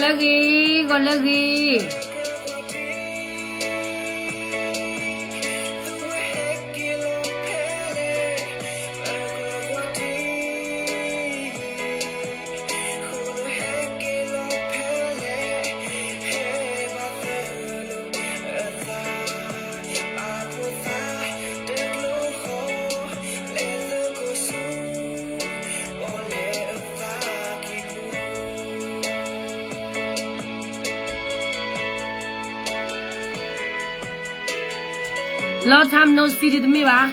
ဂ့ၤ, ဂီၤလၢဂ့ၤ. လီၤထါမနီၤစံဒုတမ့ၢ်ဘၣ်.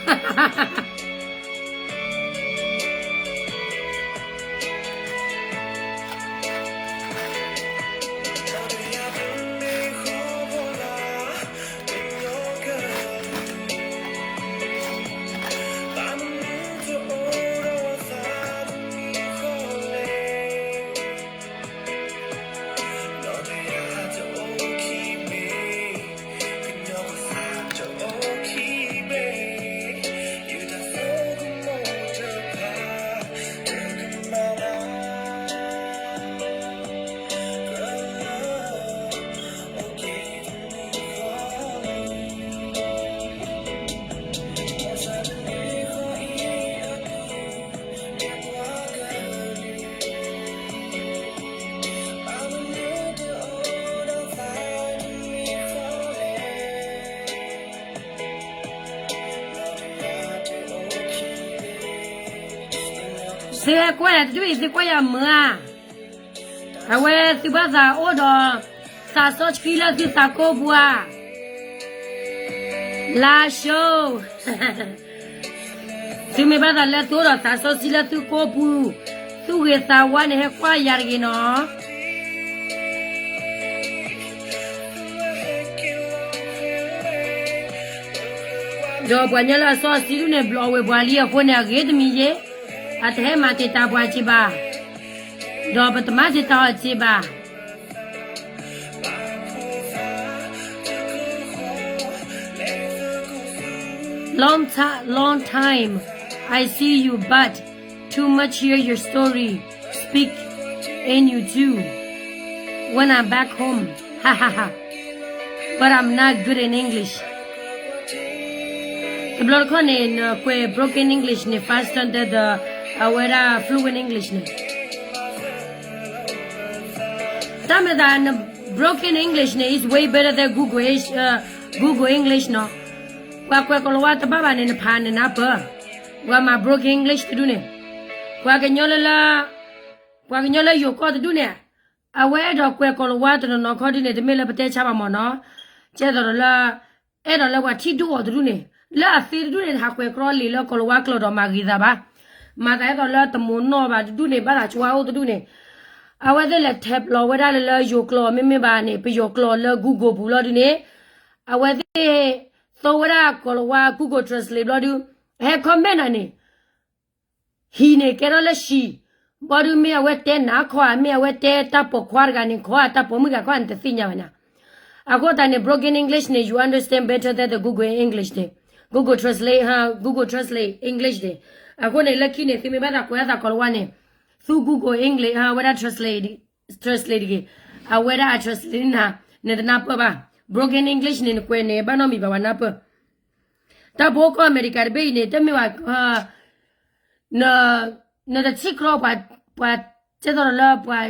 သုဟဲကွၢ်ယၤတဒူၣ်အံၤ သုကွၢ်ယၤမုာ်ဧါ. အဝဲသုဘၣ်သးအိၣ်ဒီး သးစီဆှံလၢသုသးကိးပူၤဧါ. လါၡိ သုမ့ၢ်ဘၣ်သးလၢသုအိၣ်ဒီးသးစီဆှံလၢသုကိးပူၤ, သုဂ့ၤသးဝါန့ၣ် ဟဲကွၢ်ယၤတဂ့ၤနီၤ. ဒီးပှၤကညီလၢအစီဆှံဒူၣ်န့ၣ် ဘျီးဝဲပှၤလံအဃိန့ၣ် အဂ့ၤတမံၤယ့ၣ်, အတဟဲမၤတံာ်တာ်ပှၤစ့ၢ်ဘၣ်, ဒီးပတမၤတံာ်တာ်အီၤစ့ၢ်ဘၣ်. Long time, long time I see you, but too much hear your story. Speak in you too. When I'm back home, ha ha ha. But I'm not good in English. တဘျီတခီၣ်န့ၣ် နကွဲး broken English န့ၣ် faster than the အဝဲဒၣ် fluent English န့ၣ်. တၢ်မၤသးန broken English န့ၣ် is way better than Google, uh, Google English နီၤ. ပှၤကွဲးကိၤလၤဝါတဘၣ်ဘၣ်န့ၣ် နဖးနနၢ်ပၢၢ်. ပှၤမၤ broken English တဒူၣ်န့ၣ်, ပှၤကညီလၢလၢ, ပှၤကညီလၢယိၤကီၢ်တဒူၣ်န့ၣ်, အဝဲအဲၣ်ဒိးကွဲးကိၤလၤဝါတနီၤနီၤခီဒ်န့ၣ် တမ့ၢ်လၢပတဲဆါဘၣ်မၢ်နီၤ. ကဲသိးဒီးလၢ အဲၣ်ဒိးလၢပှၤထံၣ်ဒိၣ်အီၤတဒူၣ်န့ၣ်, လၢအသ့တဒူၣ်န့ၣ် တဟးကွဲးကြီလံာ်လၢကိၤလၤဝါကျိာ်ဒီးမၤဂ့ၤသးဘၣ်. မၤသးအဲၣ်ဒိးလၢတမိၢ်နီၢ်ဘၣ်တဒူၣ်န့ၣ် ဘၣ်သးကွၢ်အိၣ်တဒူၣ်န့ၣ်, အဝဲသ့ၣ်လဲၤထဲးပျီဝဲဒၣ်လၢလၢယိၤကျိာ်မ့မ့ၢ်ဘၣ်န့ၣ် ပယီၤကျိာ်လၢ Google ပူၤလီၤဒ်န့ၣ်, အဝဲသ့ၣ် သိဝဲဒၣ်ကိၤလၤဝါ Google Translate ဘျီဒု, ဟဲ comment နၤန့ၣ် ဟံၣ်န့ၣ်ကဲထီၣ်လၢဟံၣ်, ဘီဒုမ့ၢ်အဝဲတဲနၤခီဧါ, မ့ၢ်အဝဲတဲတၢ်ပိာ်ခွါတဂၤန့ၣ်ခီဧါ, တၢ်ပိာ်မုၣ်တဂၤခီဧါ နတသ့ၣ်ညါဘၣ်န့ၣ်. အဃိသတးန့ၣ် broken English န့ၣ် you understand better than the Google English န့ၣ်, Google Translate, Google Translate English န့ၣ်. အဃိန့ၣ်လၢခံန့ၣ် သုမ့ၢ်ဘၣ်သးကွဲးအသးကိၤလၤဝါန့ၣ်, သူ Google English အဝဲဒၣ် translate, translate တဂ့ၤ, အဝဲဒၣ်အ translate နၤ, နတနၢ်ပၢၢ်ဘၣ်. Broken English န့ၣ် နကွဲးန့ၣ် ဘၣ်နီတမံၤဘၣ်ပှၤနၢ်ပၢၢ်. တၢ်ဖိကီၢ်အမဲရကၤတဘ့ၣ်အံၤန့ၣ် တမ့ၢ်ဘၣ်, န, နတထံၣ်ကြီပှၤ, ပှၤ, ကဲသိးဒီးလၢပှၤ,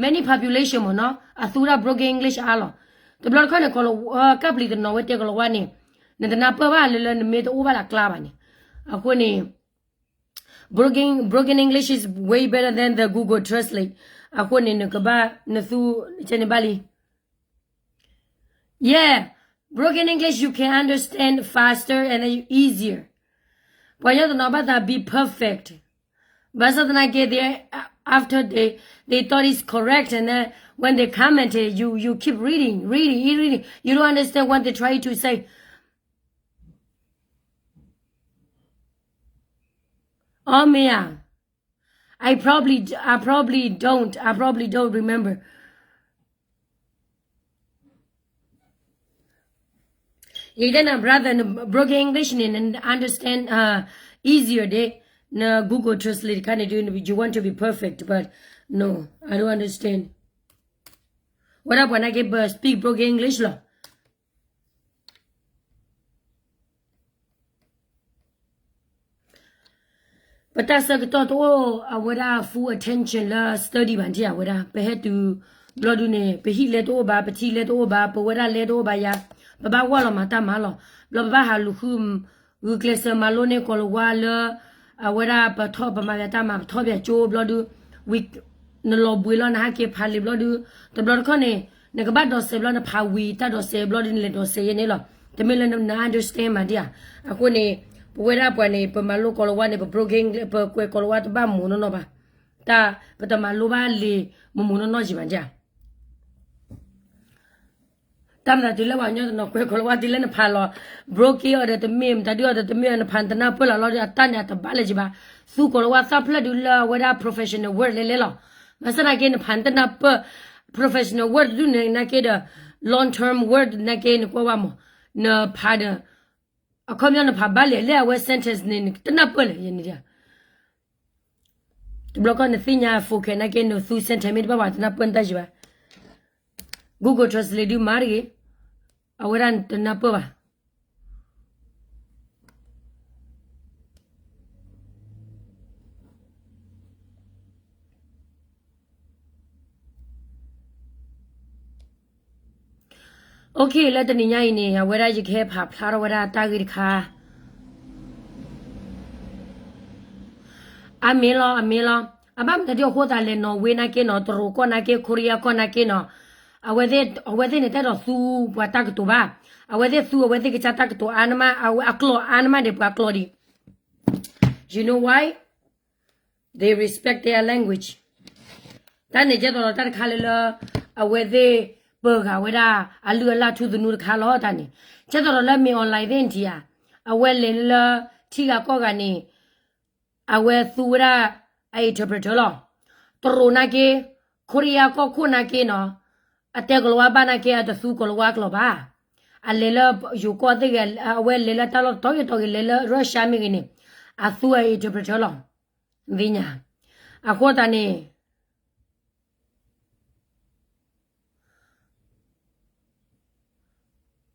many population မၢ်နီၤ, အသူဝဲဒၣ် broken English အါလီၤ. တဘျီတခီၣ်န့ၣ် ကီၤလၤ, ကၢ်ပျံၤတနီၤဝဲတဲကီၤလၤဝါန့ၣ်, နတနၢ်ပၢၢ်ဘၣ်လၢလၢနမ့ၢ်တအိၣ်ဘၣ်လၢကျါဘၣ်န့ၣ်. အဃိန့ၣ် broken, broken English is way better than the Google Translate. အဃိန့ၣ် နကဘၣ်, နသူ, ကဲန့ၣ်ဘၣ်လံ. Yeah, broken English you can understand faster and then easier. ပှၤကညီတနီၤဘၣ်သး be perfect. ဘၣ်ဆၣ်သနာ်က့ they, after they, they thought it's correct and then when they comment it, you, you keep reading, reading, reading. You don't understand what they try to say. Oh, me, ah. I probably, I probably don't, I probably don't remember. Then, uh, brother, broken English န့ၣ် understand, uh, easier ဒ်, န Google Translate ခါန့ၣ် you want to be perfect, but no, I don't understand. ဝဲဒၣ်ပှၤနာ်က့ ပ speak broken English လီၤ. ပတၢ်ဆၢကတီၢ်တအိၣ်အဝဲဒၣ် full attention လၢ study ဘၣ်န့ၣ်ဧါ ဝဲဒၣ် ပဟဲတုၤဘျီဒုန့ၣ် ပဟံၣ်လဲတအိၣ်ဘၣ် ပထံလဲတအိၣ်ဘၣ် ပဝဲဒၣ်လဲတအိၣ်ဘၣ်ယၤ, ပဘၣ်ဝၢ်လီၤမၤတၢ်မၤလီၤ. ဘျီပဘၣ်ဟးလူၤဃု ဂုာ်ကျဲးစၢးမၤလိန့ၢ်ကိးလၤဝါလၢ အဝဲဒၣ်ပထီၣ်ပမၤပတၢ်မၤ ပထီၣ်ပၠးကၠိဘျီဒု နလီၤဘှံးလီၤ နဟဲက့ၤဖးလံာ်ဘျီဒု တဘျီတခီၣ်န့ၣ် နကဘၣ်ဒိးစဲးဘျီ နဖးဝံၤတၢ်ဒိးစဲးဘျီဒု နလဲၤဒိးစဲးယဲန့ၣ်လီၤ. တမ့ၢ်လၢန understand မးဒံဧါ. အဃိန့ၣ် ပဝဲဒၣ်ပှၤန့ၣ် ပမၤလိကိးလၤဝါန့ၣ် ပ broken English ပကွဲးကိးလၤဝါတဘၣ်မုာ်နီၢ်နီၢ်ဘၣ်. တၢ်ပတမၤလိဘၣ်လံာ်မုာ်မုာ်နီၢ်နီၢ်ယံၤဘၣ်ဒံဧါ. တၢ်မၤသးတုၤလၢပှၤကညီတနီၤကွဲးကိးလၤဝါတုၤလၢနဖးလီၤ broken အီၤဒီးတမ့ၢ် မတၤဒုအီၤဒီးတမ့ၢ် နဖးနတနၢ်ပၢၢ်လၢ်လီၤဒီး အတၢ်န့ၣ်အတဘၣ်လၢၤဘၣ်. သူကိးလၤဝါသၣ်ဖျၢၣ်ဒုလၢအဝဲဒၣ် professional word လဲလဲလီၤ. ဘၣ်ဆၣ်နာ်က့ နဖးနတနၢ်ပၢၢ် professional word ဒုန့ၣ်နာ်က့ဒီး long term word နာ်က့ နကွၢ်ဝဲမး နဖးဒီး အခီပညီနဖးဘၣ်လံာ်လၢအဝဲ sentence န့ၣ် နတနၢ်ပၢၢ်လၢၤ ယဲန့ၣ်ဒံဧါ. တဘျီကီၢ်နသ့ၣ်ညါ vocab နာ်က့ နသူ sentence မ့ၢ်တဘၣ်ဘၣ် တနၢ်ပၢၢ်နတၢ်ယံၤဘၣ်. Google Translate ဒုမၤတဂ့ၤ, အဝဲဒၣ်တနၢ်ပၢၢ်ဘၣ်. OK လၢတနံၤညါအံၤန့ၣ် အဝဲဒၣ်ယကဟဲဖးဖျါထီၣ်ဝဲဒၣ်တၢ်ဂ့ၢ်တခါ အမ့ၢ်လီၤ အမ့ၢ်လီၤ. အဘၣ်မတၤဒ်အဃိသတးလဲၣ် နီၣ်ဝ့နာ်က့နီၤ တရူးကီၢ်နာ်က့ ခိရံယါကီၢ်နာ်က့နီၤ အဝဲသ့ၣ်န့ၣ် တအဲၣ်ဒိးသူပှၤတၢ်ကတိၤဘၣ်. အဝဲသ့ၣ်သူအဝဲသ့ၣ်ကစၢ်တၢ်ကတိၤအါန့ၢ်မး အဝဲအကျိာ်အါန့ၢ်မးဒီးပှၤကျိာ်ဒံး You know why? They respect their language. တၢ်န့ၣ်ကဲသိးဒီးတၢ်တခါလၢလၢ အဝဲသ့ၣ်ပၢၤဂၤဝဲဒၣ် အလုၢ်အလၢ်ထူသနူတခါလီၤ. တၢ်န့ၣ် ကဲသိးဒီးလၢ မ့ၢ် online သ့ၣ်နထံၣ်ဧါ, အဝဲလဲၤလၢထံဂၤကီၢ်ဂၤန့ၣ် အဝဲသူဝဲဒၣ်အ interpreter လီၤ. တရူးနာ်က့ ခိရံယါကီၢ်ခိၣ်နာ်က့နီၤ အတဲကိၤလၤဝါဘၣ်နာ်က့ အတသူကိၤလၤဝါကျိာ်ဘၣ်. အလဲၤလၢယိၤကီၢ်သ့ၣ်ဂ့ၤ အဝဲလဲၤလၢတၢ်လီၢ်တတီၤဂ့ၤတီၤဂ့ၤ လဲၤလၢ Russia မ့ၢ်ဂ့ၤန့ၣ် အသူအ interpreter လီၤ. သ့ၣ်ညါ အဃိသတးန့ၣ်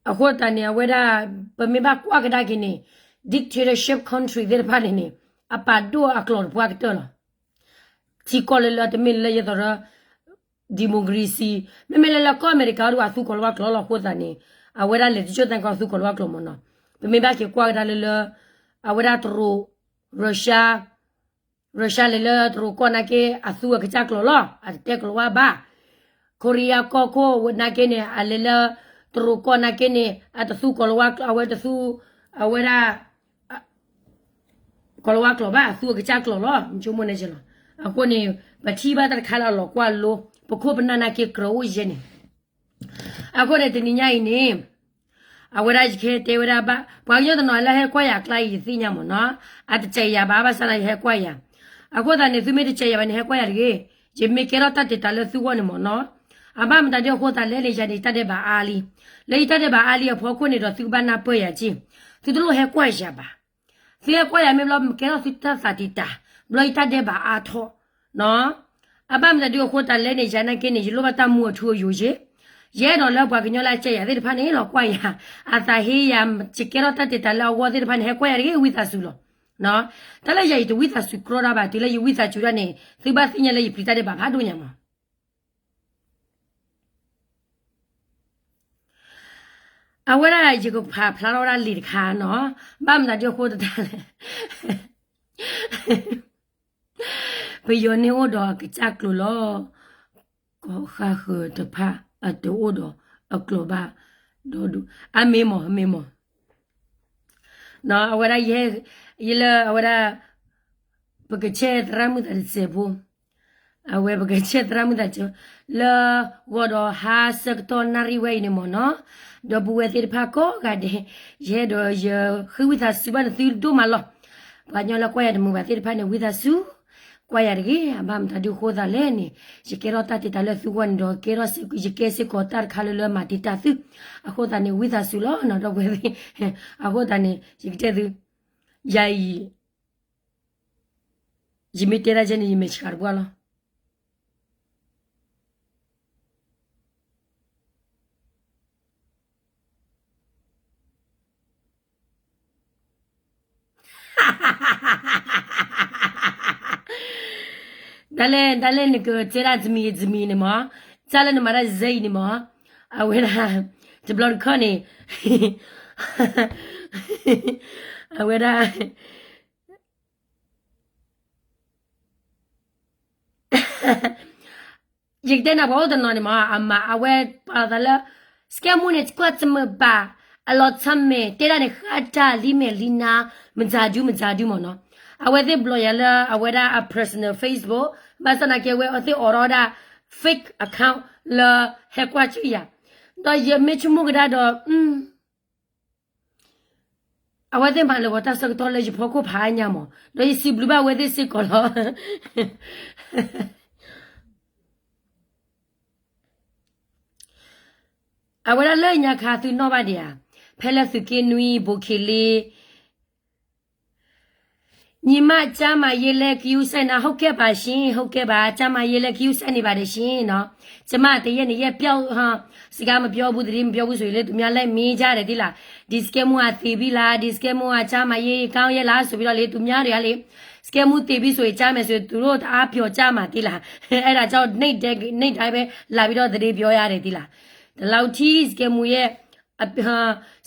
အဃိသတးန့ၣ် အဝဲဒၣ် ပမ့ၢ်ဘၣ်ကွၢ်ကဒါက့ၤန့ၣ် dictatorship country သ့ၣ်တဖၣ်န့ၣ်န့ၣ် အပာ်ဒိၣ်အကျိာ်တပှၢ်ကတၢၢ်လီၤ. ထံကီၢ်လၢလၢတမ့ၢ်လၢယသိးဒီး democracy မ့မ့ၢ်လၢလၢကီၢ်အမဲရကၤဒ်အသူကိၤလၤဝါကျိာ်လီၤ. အဃိသတးန့ၣ် အဝဲဒၣ်လဲၤတကၠိၢ်သဲကီးသူကိၤလၤဝါကျိာ်မ့ၢ်နီၤ. ပမ့ၢ်ဘၣ်က့ၤကွၢ်ကဒါလၢလၢ အဝဲဒၣ်တရူး Russia Russia လဲၤလၢတရူးကီၢ်နာ်က့ အသူအကစၢ်ကျိာ်လီၤ အတတဲကိၤလၤဝါဘၣ်. ခိရံယါကီၢ်ခိၣ်နာ်က့န့ၣ် အလဲၤလၢတရူးကီၢ်နာ်က့န့ၣ် အတသူကိၤလၤဝါ အဝဲတသူ အဝဲဒၣ် ကိၤလၤဝါကျိာ်ဘၣ် အသူအကစၢ်ကျိာ်လီၤ. ဆိကမိၣ်န့ၣ်လီၤ. အဃိန့ၣ် ပထံၣ်ဘၣ်တၢ်တခါလၢအလီၤကွၢ်လိ ပခိၣ်ပနၢ်နာ်က့ကြၢးအိၣ်ယဲန့ၣ် အဃိန့ၣ်တနံၤညါအံၤန့ၣ် အဝဲဒၣ်ယကဟဲတဲဝဲဒၣ်ဘၣ် ပှၤကညီတနီၤလၢဟဲကွၢ်ယၤအကျါအံၤ ယသ့ၣ်ညါမ့ၢ်နီၤ အတစဲးယၤဘၣ် ဘၣ်ဆၣ်သနာ်ယဟဲကွၢ်ယၤ. အဃိသတးန့ၣ် သုမ့ၢ်တစဲးယၤဘၣ်န့ၣ် ဟဲကွၢ်ယၤတဂ့ၤ. ယမ့ၢ်ကဲထီၣ်တၢ်တ့ၢ်တၢ်လၢသုဂီၢ်န့ၣ်မ့ၢ်နီၤ အဘၣ်မတၤဒ်အဃိသတးလဲၣ်န့ၣ် ယၤန့ၣ်ယတၢ်ဒဲးဘးအါလံ. လၢယတၢ်ဒဲးဘးအါလံအဖီခိၣ်န့ၣ်ဒီး သုကဘၣ်နၢ်ပၢၢ်ယၤက့ၢ်. သုတလိၣ်ဟဲကွၢ်ယၤဘၣ်. သုဟဲကွၢ်ယၤမ့ၢ်ဘျီ ကဲထီၣ်သုတၢ်သးတံာ်တာ် ဘျီယတၢ်ဒဲးဘးအါထီၣ် အဘၣ်မတၤဒ်အဃိသတးလဲၣ်န့ၣ် ယၤနာ်က့န့ၣ် ယလိၣ်ဘၣ်တၢ်မူအထူအယိာ်က့ၢ်. ယအဲၣ်ဒိးလၢပှၤကညီလၢအစဲးယၤသ့ၣ်တဖၣ်န့ၣ် လီၤကွၢ်ယၤ အသးဟ့ယၤ ယကဲထီၣ်တၢ်တ့ၢ်တၢ်လၢအဂီၢ်သ့ၣ်တဖၣ်န့ၣ် ဟဲကွၢ်ယၤတဂ့ၤ ဝံသးစူၤလီၤ. တၢ်လၢယၤယတဝံသးစူၤကြီဒၣ်ဘၣ် တုၤလၢယဝံသးစူၤဒၣ်န့ၣ် သုဘၣ်သ့ၣ်ညါလၢယပျံၤတၢ်ဒဲးဘးဖးဒိၣ်ညါမး အဝဲဒၣ်ယကဖးဖျါထီၣ်ဝဲဒၣ်လံာ်တခါနီၤ ဘၣ်မတၤဒ်အဃိသတးလဲၣ် ပယီၤန့ၣ်အိၣ်ဒီးအကစၢ်ကျိာ်လီၤ. ကီၢ်ဃၣ်ဃၢၤတဖၣ်အတအိၣ်ဒီးအကျိာ်ဘၣ်ဒီဒူၣ် အမ့ၢ်မး အမ့ၢ်မး အဝဲဒၣ် ယလၢအဝဲဒၣ် ပကဆဲးသရၣ်မုၣ်သးတစဲးဖိ အဝဲပကဆဲးသရၣ်မုၣ်သးတစဲး လၢဂီၤဒီးဟါဆၢကတီၢ်နၣ်ရံၣ်ဝဲအံၤန့ၣ်မ့ၢ်နီၤ ဒီပုၢ်ဝဲၢ်သ့ၣ်တဖၣ်ကိးဂၤဒဲး ယအဲၣ်ဒိးယဃ့ဝံသးစူၤဘၣ်နသုဒိၣ်မးလီၤ. ပှၤကညီလၢကွၢ်ယၤတမုာ်ဘၣ်သ့ၣ်တဖၣ်န့ၣ် ဝံသးစူၤ ကွၢ်ယၤတဂ့ၤ. အဘၣ်မတၤဒ်အဃိသတးလဲၣ်န့ၣ် ယကဲထီၣ်တၢ်တ့ၢ်တၢ်လၢသုဂီၢ်န့ၣ်ဒီး ကဲထီၣ်စ့ၢ်ကီး ယကဲစ့ၢ်ကီးတၢ်တခါလၢလၢမၤတံာ်တာ်သု အဃိသတးန့ၣ် ဝံသးစူၤလီၤနီၤ ဒီပုၢ်ဝဲၢ်သ့ၣ် အဃိသတးန့ၣ် ယကတဲသု ယၤအံၤ ယမ့ၢ်တဲတၢ်ကဲန့ၣ် ယမဲာ်ဆှးတပှၢ်လီၤ. ဒ်လဲၣ်ဒ်လဲၣ်နကတဲဒၣ်တမံၤတမံၤန့ၣ်မး, တၢ်လၢနမၤတၢ်စဲအံၤန့ၣ်မး, အဝဲဒၣ် တဘျီတခီၣ်န့ၣ် အဝဲဒၣ် ယကတဲနၤပှၤအိၣ်တနီၤန့ၣ်မး အမၤအဝဲပာ်သးလၢ စကဲမူန့ၣ် ကွၢ်တမုာ်ဘၣ်, အလီၤဆီမဲာ် တဲဒၣ်န့ၣ် ဃၣ်တၢ်လံမဲာ်လံနါ မုၢ်စၢ်ဒု မုၢ်စၢ်ဒုမ့ၢ်နီၤ. အဝဲသ့ၣ်ဘျီယၤလၢအဝဲဒၣ်အ personal Facebook, ဘၣ်ဆၣ်သနာ်က့ အဝဲသ့ၣ်အိးထီၣ်ဝဲဒၣ် fake account လၢဟဲကွၢ်ဆူၣ်ယၤ, ဒီးယမ့ၢ်ဆိကမိၣ်ကဒါဒီး အဝဲသ့ၣ်မၤလၢာ်ဂီၤတၢ်ဆၢကတီၢ်လၢယဖီခိၣ်ဖးအါညါမး, ဒီးယစံးဘျုးဘၣ်အဝဲသ့ၣ်စ့ၢ်ကီးလီၤ. အဝဲဒၣ်လၢညါခါသုနီၣ်ဘၣ်ဒံးဧါ, ဖဲလၢသုးက့နွံ ဘိးခ့လ့ ညီမ ကျန်းမာရေးလည်း ဂရုစိုက်နေ ဟုတ်ကဲ့ပါရှင် ဟုတ်ကဲ့ပါ ကျန်းမာရေးလည်း ဂရုစိုက်နေပါတယ်ရှင်နော်. ကျမ တရက်နှစ်ရက် ပျောက် စကားမပြောဘူး သတင်းမပြောဘူးဆိုရင်လည်း သူများလည်းမေးကြတယ် သိလား. ဒီစကဲမူက သေပြီလား ဒီစကဲမူက ကျန်းမာရေးကောင်းရဲ့လားဆိုပြီးတော့လေ သူများတွေကလေ စကဲမူသေပြီဆိုရင် ကြားမယ်ဆိုရင် သူတို့တအားပျော်ကြမှာ သိလား. အဲဒါကြောင့် နေ့တိုင်း နေ့တိုင်းပဲ လာပြီးတော့ သတင်းပြောရတယ် သိလား. ဒီလောက်ထိ စကဲမူရဲ့ အ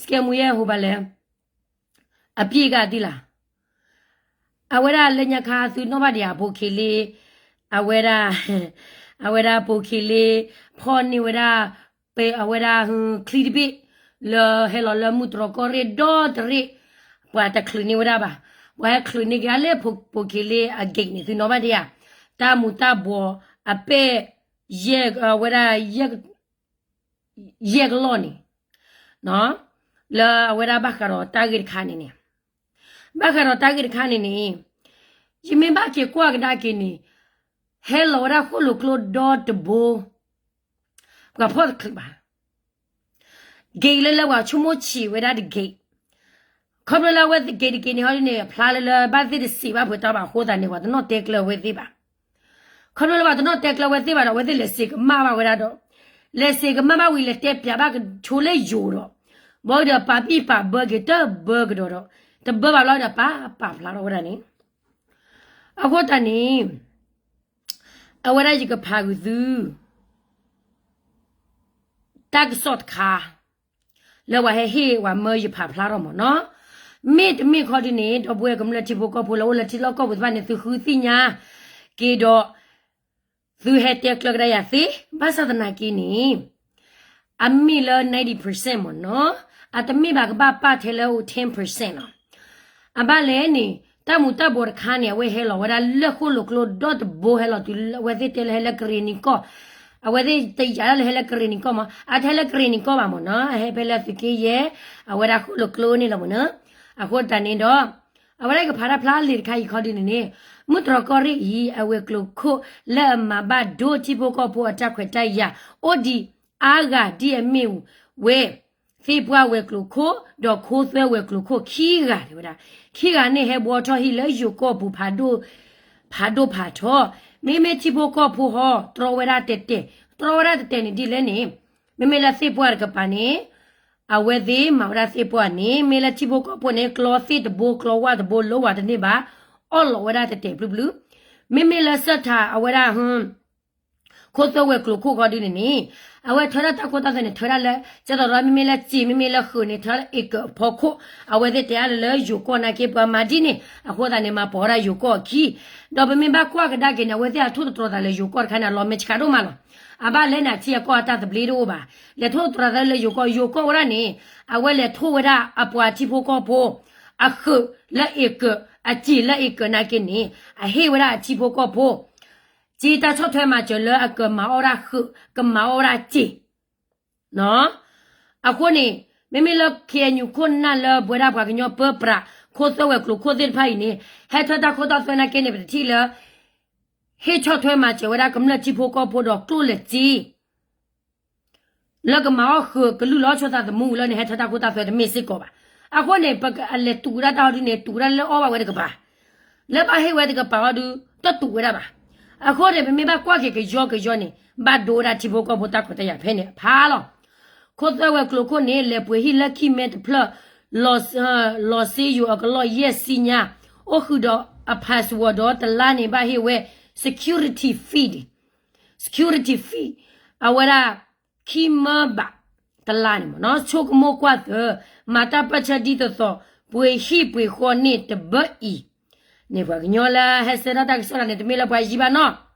စကဲမူရဲ့ ဟို ဘာလဲ အပြစ်က သိလား. အဝဲဒၣ်လၢညါခါသုနီၣ်ဘၣ်ဒံးဧါ ဘိးခ့လ့, အဝဲဒၣ် အဝဲဒၣ်ဘိးခ့လ့ ဖီၣ်န့ၢ်ဝဲဒၣ် ပ အဝဲဒၣ် ချံတဘ့ၣ် လၢဟဲလီၤလၢမုၢ်တြီၢ်ကီၢ်ရ့ၣ်ဒီတရ့ၣ်, ပှၤတချုးန့ၢ်ဝဲဒၣ်ဘၣ်, ပှၤဟဲချုးန့ၢ်က့ၤလၢဘိးခ့လ့အ gate န့ၣ် သုနီၣ်ဘၣ်ဒံးဧါ. တၢ်မူၤတၢ်ဘှီးအပဲၢ် ယဲၢ် အဝဲဒၣ် ယဲၢ်ကလီၢ်န့ၣ် လၢအဝဲဒၣ်ဘၣ်ဃးဒီးတၢ်ဂ့ၢ်တခါန့ၣ်န့ၣ်, ဘၣ်ဃးဒီးတၢ်ဂ့ၢ်တခါန့ၣ်န့ၣ်, ယမ့ၢ်ဘၣ်က့ၤကွၢ်ကဒါက့ၤန့ၣ်, ဟဲလီၤဝဲဒၣ်ဃိၣ်လိာ်ကျိဒီတဘိ, ပှၤဖီၣ်တချုးဘၣ် gate လၢလၢပှၤဆိကမိၣ်ဆံးဝဲဒၣ်တ gate, ခီဖျိလၢအဝဲသ့ၣ် gate တ gate န့ၣ်ဟီဒ်န့ၣ် အဖျါလၢလၢဘၣ်သ့ၣ်တစံးဘၣ်ပှဲၤတီဘၣ်အဃိသတးန့ၣ် ပှၤတနီၣ်တဲကျၢၤဝဲသ့ၣ်ဘၣ်. ခီဖျိလၢပှၤတနီၣ်တဲကျၢၤဝဲသ့ၣ်ဘၣ်ဒီး အဝဲသ့ၣ်လဲၤစံးကမၣ်ဘၣ်ဝဲဒၣ်ဒီး, လဲၤစံးကမၣ်ဘၣ်ဝံၤလဲၤတဲပျးဘၣ်ကဆိလၢယိၤဒီး, ဘၣ်ဒီးပာ်ဘံၣ်ပာ်ဘၢက့ၤတဘၢကဒီးဒီး, တဘၢဘၣ်ဘျီဒီးပာ်ပာ်ဖျါထီၣ်ဝဲဒၣ်န့ၣ်, အဃိသတးန့ၣ် အဝဲဒၣ်ယကဖးဂုာ်သု တၢ်ကစီၣ်တခါ လၢပှၤဟဲဟ့ၣ်ပှၤမၢယဖးဖျါထီၣ်မ့ၢ်နီၤ. မ့တမ့ၢ်ခီဒ်န့ၣ် ဒီပုၢ်ဝဲၢ်ကမျၢၢ်ထံဖိကီၢ်ဖိလၢအိၣ်လၢထံလီၢ်ကီၢ်ပူၤတဖၣ်န့ၣ် သုဃုသ့ၣ်ညါက့ၤဒီး သုဟဲတဲကျၢၤကဒါယၤသ့, ဘၣ်ဆၣ်သနာ်က့န့ၣ် အမ့ၢ်လၢ ninety percent မ့ၢ်နီၤ, အတမ့ၢ်ဘၣ်ကဘၣ်ပာ်ထဲလၢ ten percent နီၤ. အဘၣ်လဲၣ်န့ၣ် တၢ်မူၤတၢ်ဘှီးတခါန့ၣ် အဝဲဟဲလီၤဝဲဒၣ်လၢဃိၣ်လိာ်ကျိဒီတဘိ ဟဲလီၤတုၤအဝဲသ့ၣ်တဲလၢဟဲလၢကရ့ၣ်နံၤကီၢ်, အဝဲသ့ၣ်တယာ်ဒၣ်လၢဟဲလၢကရ့ၣ်နံၤကီၢ်မ့ၢ်, အတဟဲလၢကရ့ၣ်နံၤကီၢ်ဘၣ်မ့ၢ်နီၤ, အဟဲဖဲလၢသုးက့ယဲၢ် အဝဲဒၣ်ဃိၣ်လိာ်ကျိန့ၣ်လီၤမ့ၢ်နီၤ. အဃိသတးန့ၣ်ဒီး အဝဲဒၣ်ကဖးတၢ်ဖျါလံာ်တခါအံၤခီဒ်န့ၣ်န့ၣ်, မုၢ်တြီၢ်ကီၢ်ရ့ၣ်အံၤ အဝဲၤကျိၤခိၣ်လၢအမၤဘၣ်ဒိထံဖိကီၢ်ဖိအတၢ်ခွဲးတၢ်ယာ် အိၣ်ဒံးအါဂၤဒ်အမ့ၢ်ဝဲ သ့ၣ်ပှၢ်ဝဲၤကျိၤခိၣ် ဒီးခိသွဲဝဲၤကျိၤခိၣ်ခံဂၤ တဲဝဲဒၣ်, ခံဂၤန့ၣ်ဟဲဘှီထီၣ်ဟံၣ်လၢယိၤကီၢ်ပူၤ ဖးဒိၣ်ဖးထီ, မ့မ့ၢ်ထံဖိကီၢ်ဖိဟီ တြီဝဲဒၣ်တဲာ်တဲာ်, တြီဝဲဒၣ်တဲာ်တဲာ်န့ၣ်ဒ်လဲၣ်န့ၣ်, မ့မ့ၢ်လၢသ့ၣ်ပှၢ်တကပၤန့ၣ် အဝဲသ့ၣ်မၤဝဲဒၣ်သ့ၣ်ပှၢ်န့ၣ်, မ့ၢ်လၢထံဖိကီၢ်ဖိန့ၣ် ကျီသ့ၣ်တဘိ ကျီဝၣ်တဘိ လိဝဲတန့ၢ်ဘၣ်, အီၣ်လီၤဝဲဒၣ်တဲာ်တဲာ်ဘျုးဘျုး, မ့မ့ၢ်လၢစၢၣ်ထးအဝဲဒၣ် ခိသွဲဝဲၤကျိၤခိၣ်ခီဒ်န့ၣ်န့ၣ်, အဝဲထၢဒၣ်တၢ်ခိတၢ်သွဲန့ၣ် ထၢဒၣ်လၢ ကဲသိးဒီးမ့မ့ၢ်လၢစံာ် မ့မ့ၢ်လၢဃုာ်န့ၣ် ထၢလၢအ့ၣ်ကၢၣ်အဖီခိၣ်, အဝဲသ့ၣ်တဲအါလၢလၢယိၤကီၢ်နာ်က့ ပှၤမၤဒ်န့ၣ် အဃိသတးန့ၣ် မၤပိာ်ဝဲဒၣ်ယိၤကီၢ်အခံ, ဒီးပမ့ၢ်ဘၣ်ကွၢ်ကဒါက့ၤန့ၣ် အဝဲသ့ၣ်အထိၣ်သတြီၤသးလၢယိၤကီၢ်တခါန့ၣ် အလီၤမဲာ်ဆှးဒိၣ်မးလီၤ. အဘၣ်လဲၣ်န့ၣ် ထံအကီၢ်အတၢ်သဘျ့တအိၣ်ဘၣ်, လဲၤထိၣ်သတြီၤသးလၢယိၤကီၢ်, ယိၤကီၢ်ဝဲဒၣ်န့ၣ် အဝဲလဲၤထိၣ်ဝဲဒၣ်အပှၤထံဖိကီၢ်ဖိ အဃုာ်လၢအ့ၣ်ကၢၣ်, အစံာ်လၢအ့ၣ်ကၢၣ်နာ်က့န့ၣ် အဟ့ၣ်ဝဲဒၣ်အထံဖိကီၢ်ဖိ စ့တၢ်ဆီၣ်ထွဲမၤစၢၤလၢအကမၤအီၣ်ဝဲဒၣ်ဃုာ်, ကမၤအီၣ်ဝဲဒၣ်စံာ်. အဃိန့ၣ် မ့မ့ၢ်လၢ ခ့ၣ်အဲၣ်ယူၣ် ခိၣ်နၢ်လၢပဝဲဒၣ်ပှၤကညီပၢပြး ခိသွဲဝဲၤကျိၤခိၣ်သ့ၣ်တဖၣ်အံၤန့ၣ် ဟဲထၢတၢ်ခိတၢ်သွဲနာ်က့န့ၣ် ပတထံၣ်လၢ ဟ့ၣ်ဆီၣ်ထွဲမၤစၢၤဝဲဒၣ်ကမျၢၢ်ထံဖိကီၢ်ဖိဒီးကျိၣ်လဲၣ်စ့ လၢကမၤအီၣ်ဃုာ်ကလုၢ်လီၤဆီသးသမူလၢန့ၣ် ဟဲထၢတၢ်ခိတၢ်သွဲတမ့ၢ်စ့ၢ်ကီးဘၣ်. အဃိန့ၣ် ပကလဲၤတူၢ်ဝဲဒၣ်တၢ်ဟီဒုန့ၣ် တူၢ်ဝဲဒၣ်လၢအီၣ်ဘၣ်ဝဲတကပၤ, လၢဘၣ်ဟ့ၣ်ဝဲတကပၤဟီဒု တတူၢ်ဝဲဒၣ်ဘၣ်. အဃိန့ၣ် ပမ့ၢ်ဘၣ်ကွၢ်က့ၤကယီကယီန့ၣ် ဘၣ်ဒိဝဲဒၣ်ထံဖိကီၢ်ဖိတၢ်ခွဲးတၢ်ယာ်ဖဲန့ၣ်ဖးလီၤ. ခိသွဲဝဲၤကျိၤခိၣ်န့ၣ် လဲၤပှ့ၤဟံၣ်လၢခံမဲတဖျၢၣ် လီၤစ့ယိၤအကလီၢ်ယဲၢ်ဆံညါ, အိၣ်ဃုာ်ဒီးအ password ဒီးတလါန့ၣ်ဘၣ်ဟ့ၣ်ဝဲ security fee, security fee အဝဲဒၣ် ခံမၢဘးတလါန့ၣ်မ့ၢ်နီၤ ဆိကမိၣ်ကွၢ်သၢ မၤတၢ်ပၢၢ်ဆၢဒ်သိးသိး ပှ့ၤဟံၣ်ပှ့ၤဃီန့ၣ်တဘၣ်အံၤ န့ၣ်ပှၤကညီလၢဟဲဆှၢထီၣ်တၢ်ကစီၣ်တၢ်န့ၣ် တမ့ၢ်လၢပှၤယံၤဘၣ်နီၤ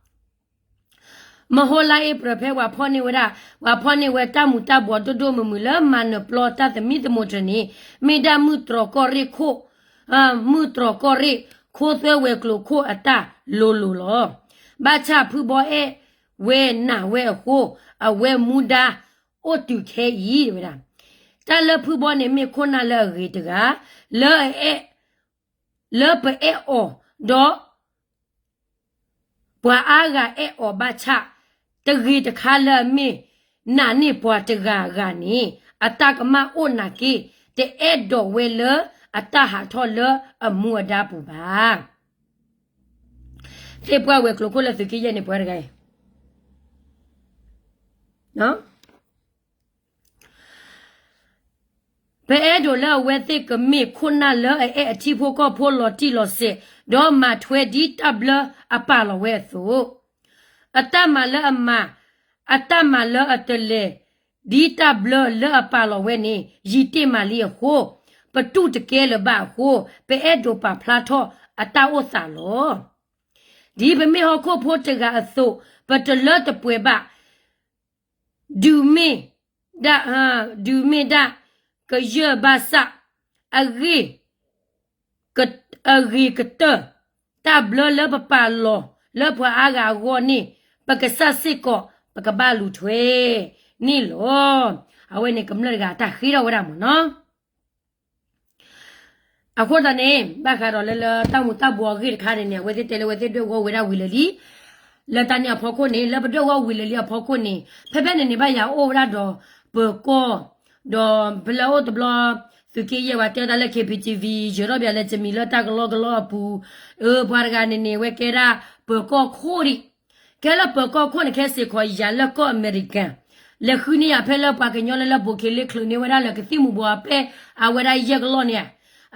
မဟိလါအ့ဖြ့ၣ်ဖဲပှၤဖီၣ်န့ၢ်ဝဲဒၣ် ပှၤဖီၣ်န့ၢ်ဝဲတၢ်မူၤတၢ်ဘှီးဒိၣ်ဒိၣ်မုၢ်မုၢ်လၢမၤနၢၤပျီတၢ်သမံသမိးတၢ်န့ၣ် မ့ၢ်ဒၣ်မုၢ်တြီၢ်ကီၢ်ရ့ၣ်ခိၣ် မုၢ်တြီၢ်ကီၢ်ရ့ၣ် ခိသွဲဝဲၤကျိၤခိၣ်အတၢ်လိၤလိၤလီၤ. ဘၣ်ဆၣ်ဖုဘီအဲၣ်ဝဲနၢ်ဝဲအဃိ အဝဲမူဒါအိၣ်တုၤခဲအံၤဝဲဒၣ် တၢ်လၢဖုဘီန့ၣ်မ့ၢ်ခိၣ်နၢ်လၢအဂ့ၤတဂၤ လၢ လၢပအဲၣ်အီၤဒီး ပှၤအါဂၤအဲၣ်အီၤဘၣ်ဆၣ် တဂ့ၤတခါလၢအမ့ၢ် နာ်န့ၢ်ပှၤတဂၤဂၤန့ၣ် အတၢ်ကမၣ်အိၣ်နာ်က့ တအဲၣ်ဒိးဝဲလၢအတၢ်ဟးထီၣ်လၢအမူအဒါပူၤဘၣ်. သ့ၣ်ပှၢ်ဝဲၤကျိၤခိၣ်လၢသုးက့ယဲၢ်န့ၣ် ပှၤတဂၤအံၤ ပအဲၣ်ဒိးလၢအဝဲသ့ၣ်ကမ့ၢ်ခိၣ်နၢ်လၢအအဲၣ်အထံဖိကီၢ်ဖိလီၤတံၢ်လီၤဆဲး ဒီးမၤထွဲဒ်တၢ်ဘျၢအပာ်လီၤဝဲအသိး, အတၢ်မၤလၢအမၤ, အတၢ်မၤလၢအတလဲၤဒ်တၢ်ဘျၢလၢအပာ်လီၤဝဲန့ၣ် ယံာ်တ့ၢ်မးလံအဃိ, ပတူၢ်တကဲလၢၤဘၣ်အဃိ, ပအဲၣ်ဒိးပာ်ဖျါထီၣ်အတၢ်အိၣ်သးလီၤ. ဒ်ပမ့ၢ်ဟီၣ်ခိၣ်ဖိတဂၤအသိး, ပတလၢတပှဲၤဘၣ် ဒုးမ့ၢ်ဒၣ်, ဒုးမ့ၢ်ဒၣ်ကယၢၢ်ဘၣ်ဆၣ်, အဂ့ၤကတၢၢ်, တၢ်ဘျၢလၢပပာ်လီၤလၢပှၤအါဂၤအဂီၢ်န့ၣ်, ပကစၢ်စ့ၢ်ကီး ပကဘၣ်လူၤထွဲန့ၣ်လီၤ. အဝဲန့ၣ်ကမျၢၢ်တဂၤတၢ်ဃ့ထီၣ်ဝဲဒၣ်မ့ၢ်နီၤ. အဃိသတးန့ၣ် ဘၣ်ဃးဒီးလၢလၢတၢ်မူၤတၢ်ဘှီးအဂ့ၢ်တခါန့ၣ်န့ၣ် အဝဲသ့ၣ်တဲလၢအဝဲသ့ၣ်ဒွဲၣ်ဂီၢ်ဝဲဒၣ်ဝံၤလၢာ်လံ. လၢတၢ်န့ၣ်အဖီခိၣ်န့ၣ် လၢပဒွဲၣ်ဂီၢ်ဝံၤလၢာ်လံအဖီခိၣ်န့ၣ် ဖဲဖဲန့ၣ်န့ၣ် ဘၣ်ယၤအိၣ်ဝဲဒၣ်ဒီးပၢၤကီၢ်, ဒီးဖဲလၢအိၣ်တဘျီ သုးက့ယဲၢ်ဝဲတဲဝဲဒၣ်လၢ KPTV ယၢၤထီၣ်ဘၣ်လၢတမံၤလၢတၢ်ကလီကလီအပူၤ, အၢ ပှၤတဂၤန့ၣ်န့ၣ် ဝဲကဲဒၣ်ပၢၤကီၢ်ခိၣ်ဒံး ကဲလၢပၢၤကီၢ်ခိၣ်န့ၣ် ခဲစ့ၢ်ကီးယၤလၢကီၢ်အမဲရကၤ, လဲၤဃုန့ၢ်ယၤဖဲလၢပှၤကညီလၢလၢဘိးခ့လ့ချုးန့ၢ်ဝဲဒၣ်လၢကသံၣ်မူၤဘှီးအပဲၢ်အဝဲဒၣ်ယဲၢ်ကလီၢ်န့ၣ်,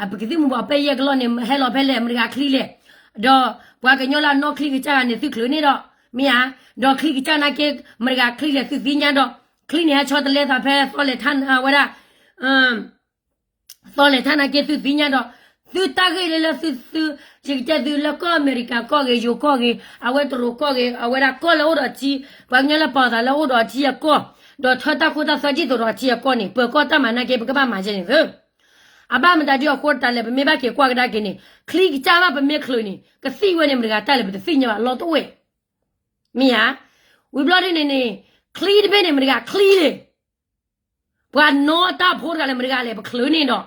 ပကသံၣ်မူၤဘှီးအပဲၢ်ယဲၢ်ကလီၢ်န့ၣ် ဟဲလီၤဖဲလဲၣ် မတဂၤချံလဲၣ်, ဒီးပှၤကညီလၢအနီၢ်ချံကစၢ်ဂၤန့ၣ်သုချုးန့ၢ်ဒီး, မ့ၢ်ဧါ, ဒီးချံကစၢ်နာ်က့ မတဂၤချံလဲၣ်သုသ့ၣ်ညါဒီး, ချံန့ၣ်ဟဲဆီတလဲသးဖဲသီလဲၣ်ထၣ်ဝဲဒၣ် သီလဲၣ်ထၣ်နာ်က့သုသ့ၣ်ညါဒီး, သုတၢ်ဂ့ၢ်လၢလၢသုသု, ယကတဲသုလၢကီၢ်အမဲရကၤကီၢ်ဂ့ၤ ယိၤကီၢ်ဂ့ၤ အဝဲတရူးကီၢ်ဂ့ၤ အဝဲဒၣ်ကီၢ်လၢအိၣ်ဒီးထံ, ပှၤကညီလၢပာ်အသးလၢအိၣ်ဒီးထံအကီၢ်, ဒီးထၢတၢ်ခိတၢ်သွဲဒ်သိးဒီးထံအကီၢ်န့ၣ် ပၢၤကီၢ်တၢ်မၤနာ်က့ ပကဘၣ်မၤယဲန့ၣ်သု, အဘၣ်မတၤဒ်အဃိတၢ်လဲၣ် ပမ့ၢ်ဘၣ်က့ၤကွၢ်ကဒါက့ၤန့ၣ် ချံကစၢ်ဘၣ်ပမ့ၢ်ချုးန့ၣ် ကသံၣ်ဝဲန့ၣ် မတဂၤတၢ်လဲၣ်ပတသ့ၣ်ညါဘၣ်လီၤတအိၣ်ဝဲ, မ့ၢ်ဧါ, ဝံၤဘျီဒ်န့ၣ်န့ၣ်, ချံတဘ့ၣ်န့ၣ် မတဂၤချံလဲၣ် ပှၤနီၢ်တၢ်ဖိတဂၤလဲၣ် မတဂၤလဲၣ် ပချုးန့ၣ်ဒီး,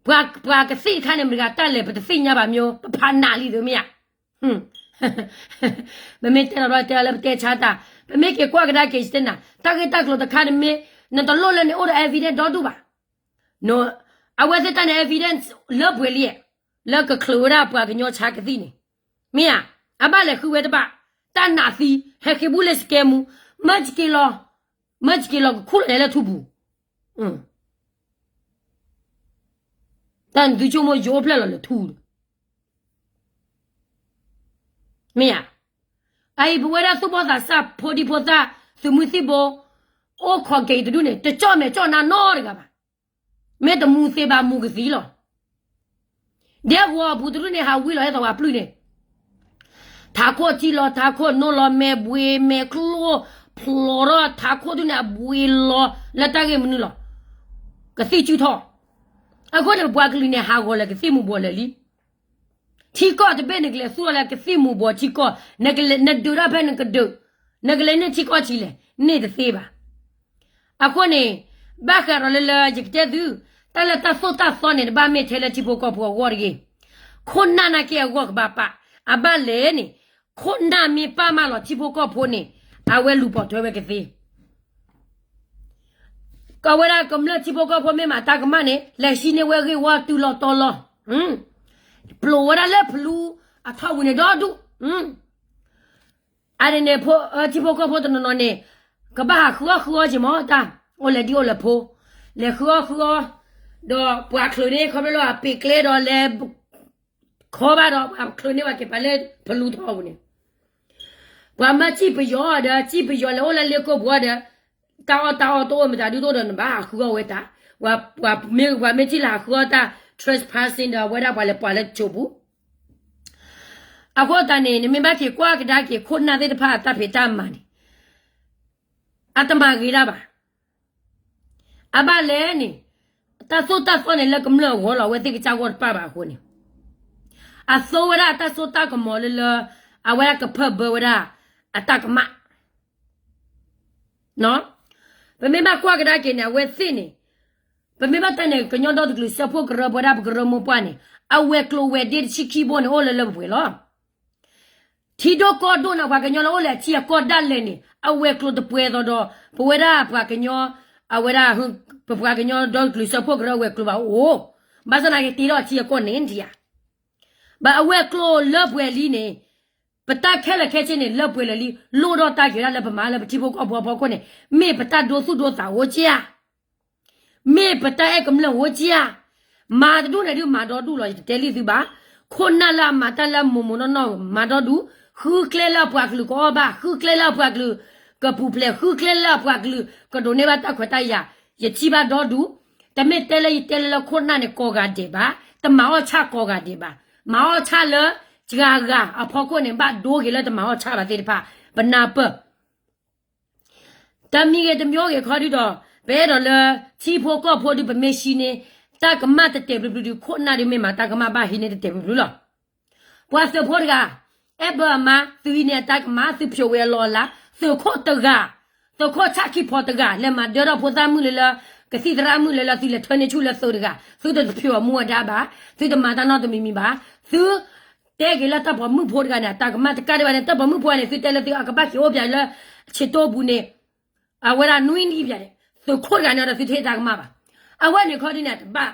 ပှၤကသံၣ်တခါန့ၣ် မတဂၤတၢ်လဲၣ် ပတသ့ၣ်ညါဘၣ်မ့ၢ် ပဖးနးလံသုမ့ၢ်ဧါ, ပမ့ၢ်တဲလီၤဘျီတဲလၢပတဲဆါတၢ်, ပမ့ၢ်က့ၤကွၢ်ကဒါက့ၤတဲနၤ တၢ်ဂ့ၢ်တၢ်ကျိၤတခါန့ၣ်မ့ၢ် နတလိၣ်လၢန့ၣ်အိၣ်ဒီး evidence ဒီဒူၣ်ဘၣ် အဝဲသ့ၣ်တၢ်န့ၣ် evidence လၢပှဲၤလံ, လၢကချုးဝဲဒၣ်ပှၤကညီဆါကသံၣ်န့ၣ်, မ့ၢ်ဧါ, အဘၣ်လဲၤဃုဝဲတဘၣ်, တၢ်နးသံ, ဟဲဃ့ဘူၣ်လၢ စကဲမူ, မၢစက့လီၤ, မၢစက့လီၤကခူၣ်လီၤလဲၤလၢထူပူၤ, တၢ်နသုဆိကမိၣ်ယအိၣ်ဖျဲၣ်လီၤလၢထူ, မ့ၢ်ဧါ, အအံၤပဝဲဒၣ်သူၣ်ဘီၣ်သးစၢ်ဖိဒံဖိသၣ်, သုးမုၢ်သံၣ်ဘိ, အိၣ်ခိးက့ၤတဒူၣ်န့ၣ် တကၠီၣ်မဲာ်ကၠီၣ်နါနီတဂၤဘၣ်, မ့ၢ်တမူသ့ဘၣ်မူကသံလီၤ, ဒဲကဝီၤအပူၤတဒူၣ်န့ၣ် ဟးဝံလီၤဟဲသီးဝဲပျုၢ်န့ၣ်, ထးခိၣ်ထံလီၤ ထးခိၣ်နိလီၤ မဲာ်ဘှ့မဲာ်ကျိ, ဖျိးထီၣ်ထးခိၣ်ဒူၣ်န့ၣ် အဘှ့လီၤလၢတၢ်ဂ့ၢ်မနုၤလီၤ, ကသံၣ်စုထီၣ်, အဃိန့ၣ် ပပှၤကလုာ်န့ၣ် ဟးဂီၤလၢကသံၣ်မူၤဘှီးလၢာ်လံ ထံကီၢ်တဘ့ၣ်နကလဲၤသူၣ်လီၤလၢကသံၣ်မူၤဘှီးထံကီၢ်, နဒုးတၢ်ဖဲနကဒုး, နကလဲၤန့ၢ်ထံကီၢ်ဆံးလဲၣ်, န့ၢ်တသ့ဘၣ်. အဃိန့ၣ်, ဘၣ်ဃးဒီးလၢလၢယကတဲသု, တၢ်လၢတၢ်သိၣ်တၢ်သီန့ၣ် တဘၣ်မ့ၢ်ထဲလၢထံဖိကီၢ်ဖိအဂီၢ်တဂ့ၤ. ခိၣ်နၢ်နာ်က့အဂီၢ်ကဘၣ်ပာ်, အဘၣ်လဲၣ်န့ၣ်, ခိၣ်နၢ်မ့ၢ်ပာ်မးလီၤထံဖိကီၢ်ဖိန့ၣ်, အဝဲလူၤပိာ်ထွဲဝဲကသ့ ကဝဲဒၣ်ကမျၢၢ်ထံဖိကီၢ်ဖိမ့ၢ်မၤတၢ်ကမၣ်န့ၣ် လဲၤဟံးန့ၢ်ဝဲဂ့ၢ်ဝီတုၤလီၤတီၤလီၤ. ပျိးဝဲဒၣ်လၢဖလူအထီၣ်ပူၤန့ၣ်ဒီဒူၣ်. အန့ၣ်န့ၣ် ထံဖိကီၢ်ဖိတနီၤနီၤန့ၣ် ကဘၣ်ဟးဃုအီၣ်ဃုအီက့ၤမးတၢ်, အိၣ်လဲၤဒံအိၣ်လဲၤဖိ, လဲၤဃုအီၣ်ဃုအီ, ဒီးပှၤချုးန့ၢ်ခီဖျိလၢအပ့ၤကျဲဒီးလဲၤ ခီဘၣ်ဒီးပှၤချုးန့ၢ်ဝဲက့ၤပှၤလၢဖလူထီၣ်ပူၤန့ၣ် ပှၤမၢစံၣ်ပယီၤဒီး စံၣ်ပယီၤလဲၤအိၣ်လၢလ့ကိၣ်ပူၤဒီး တၢ်အီၣ်တၢ်အီတအိၣ်မတၤဒုတအိၣ်ဒီးနဘၣ်ဟးဃုအီၣ်ဝဲတၢ်, ပှၤမ့ၢ် ပှၤမ့ၢ်ထံၣ်လၢဟးဃုအီၣ်တၢ် trespassing ဒီးအဝဲဒၣ်ပှၤလဲၤပှၤလၢကၠိပူၤ. အဃိသတးန့ၣ် နမ့ၢ်ဘၣ်က့ၤကွၢ်ကဒါက့ၤခိၣ်နၢ်သ့ၣ်တဖၣ်အတၢ်ဖံးတၢ်မၤန့ၣ် အတမၤဂ့ၤတၢ်ဘၣ်. အဘၣ်လဲၣ်န့ၣ် တၢ်သိၣ်တၢ်သီန့ၣ်လၢကမျၢၢ်အဂီၢ်လီၤ အဝဲသ့ၣ်ကစၢ်ဂီၢ်တပၣ်ဘၣ်အဃိန့ၣ် အသိဝဲဒၣ်တၢ်စိတၢ်ကမီၤလၢလၢ အဝဲဒၣ်ကဖၢၣ်ဘၢဝဲဒၣ်အတၢ်ကမၣ် ပမ့ၢ်ဘၣ်ကွၢ်ကဒါက့ၤန့ၣ် အဝဲသ့ၣ်န့ၣ် ပမ့ၢ်ဘၣ်တဲန့ၣ် ကညီဒီတကလုာ်စၢဖှိၣ်ကရၢ ပဝဲဒၣ်ပကရၢမိၢ်ပှၢ်န့ၣ် အဝဲၤကျိၤဝဲၤဒ့တဆံခံဘိန့ၣ် အိၣ်လၢလၢပှဲၤပှဲၤလီၤ. ထံဒိၣ်ကီၢ်ဒိၣ်န့ၣ် ပှၤကညီလၢအိၣ်လၢအထံအကီၢ်ဒၣ်လဲာ်န့ၣ် အဝဲၤကျိၤတပှဲၤသိးဒီး ပဝဲဒၣ်ပှၤကညီ အဝဲဒၣ် ပပှၤကညီဒီတကလုာ်စၢဖှိၣ်ကရၢအဝဲၤကျိၤဘၣ်အိၣ်, ဘၣ်ဆၣ်သနာ်က့တ့ထီၣ်အထံအကီၢ်န့ၣ်ဒံးဧါ ဘၣ်အဝဲၤကျိၤလၢပှဲၤလံန့ၣ် ပတၢ်ခဲလၢာ်ခဲဆ့န့ၣ် လၢပှဲၤလၢာ်လံ လိၣ်ထီၣ်တၢ်က့ၤဒၣ်လၢပမၤလၢပထံဖိကီၢ်ဖိအဖီခိၣ်န့ၣ် မ့ၢ်ပတၢ်ဒိသူၣ်ဒိသးအိၣ်က့ဧါ, မ့ၢ်ပတၢ်အဲၣ်ကမျၢၢ်အိၣ်က့ဧါ, မၤတဒူၣ်န့ၣ်ဒုးမၤဒီဒူၣ်လီၤ ယတတဲလံသုဘၣ်, ခိၣ်နၢ်လၢအမၤတၢ်လၢမိၢ်မိၢ်နီၢ်နီၢ်မၤဒီဒူၣ်, ဃုကျဲလၢအပှၤကလုာ်ကအီၣ်ဘၣ်, ဃုကျဲလၢအပှၤကလုာ်ကပူၤဖျဲး, ဃုကျဲလၢအပှၤကလုာ်ကဒိးန့ၢ်ဘၣ်တၢ်ခွဲးတၢ်ယာ်, ယထံၣ်ဘၣ်ဒီဒူၣ်, တမ့ၢ်တဲလၢယတဲလၢလၢခိၣ်နၢ်န့ၣ်ကိးဂၤဒဲးဘၣ်, တမၤအီၣ်ဆၣ်ကိးဂၤဒဲးဘၣ်, မၤအီၣ်ဆၣ်လၢ စှၤဂၤအဖီခိၣ်န့ၣ် ဘၣ်ဒိဂ့ၤလၢတမၤအီၣ်ဆၣ်ဘၣ်သ့ၣ်တဖၣ်, ပနၢ်ပၢၢ် တမံၤဂ့ၤတမံၤဂ့ၤခီဒုဒီး ပအဲၣ်ဒိးလၢ ထံဖိကီၢ်ဖိဒု ပမ့ၢ်ရှံန့ၣ် တၢ်ကမၣ်တတဲာ်ဘျုးဘျုးဒု ခိၣ်နၢ်ဒုမ့ၢ်မၤတၢ်ကမၣ်ဘၣ်ဟံးန့ၢ်တတဲာ်ဘျုးဘျုးလီၤ. ပှၤသုးဖိတဂၤ အဲၣ်ဘၢအမါ သုဟံးန့ၢ်အတၢ်ကမၣ် သုဖျိးဝဲအလီၢ်အလၤ သုးခိၣ်တဂၤ သုးခိၣ်ဆၣ်ခံဖီတဂၤ လဲၤမၤဒၢထီၣ်ဖိသၣ်မုၣ်လၢလၢ ကသံၣ်သရၣ်မုၣ်လၢလၢ သုလဲၤထၢန့ၢ်ဆူၣ်လၢသုးတဂၤ သုတဖျိးအမူအဒါဘၣ် သုတမၤတၢ်နီတမံၤမံၤဘၣ် သု တဲက့ၤလၢတၢ်ပိာ်မုၣ်ဖိတဂၤန့ၣ် အတၢ်ကမၣ်တကးဒံးဘၣ်န့ၣ် တၢ်ပိာ်မုၣ်ဖိန့ၣ် သုတဲလၢသုအကဘၣ်က့ၤအိၣ်ပၠးလၢ ဆံးတိၢ်ပူၤန့ၣ် အဝဲဒၣ်နွံနံၣ်ပၠးန့ၣ် သုးခိၣ်တဂၤန့ၣ်ဒီးသုတဟ့ၣ်တၢ်ကမၣ်ဘၣ်. အဝဲန့ၣ်ခီဒ်န့ၣ် တဘၣ်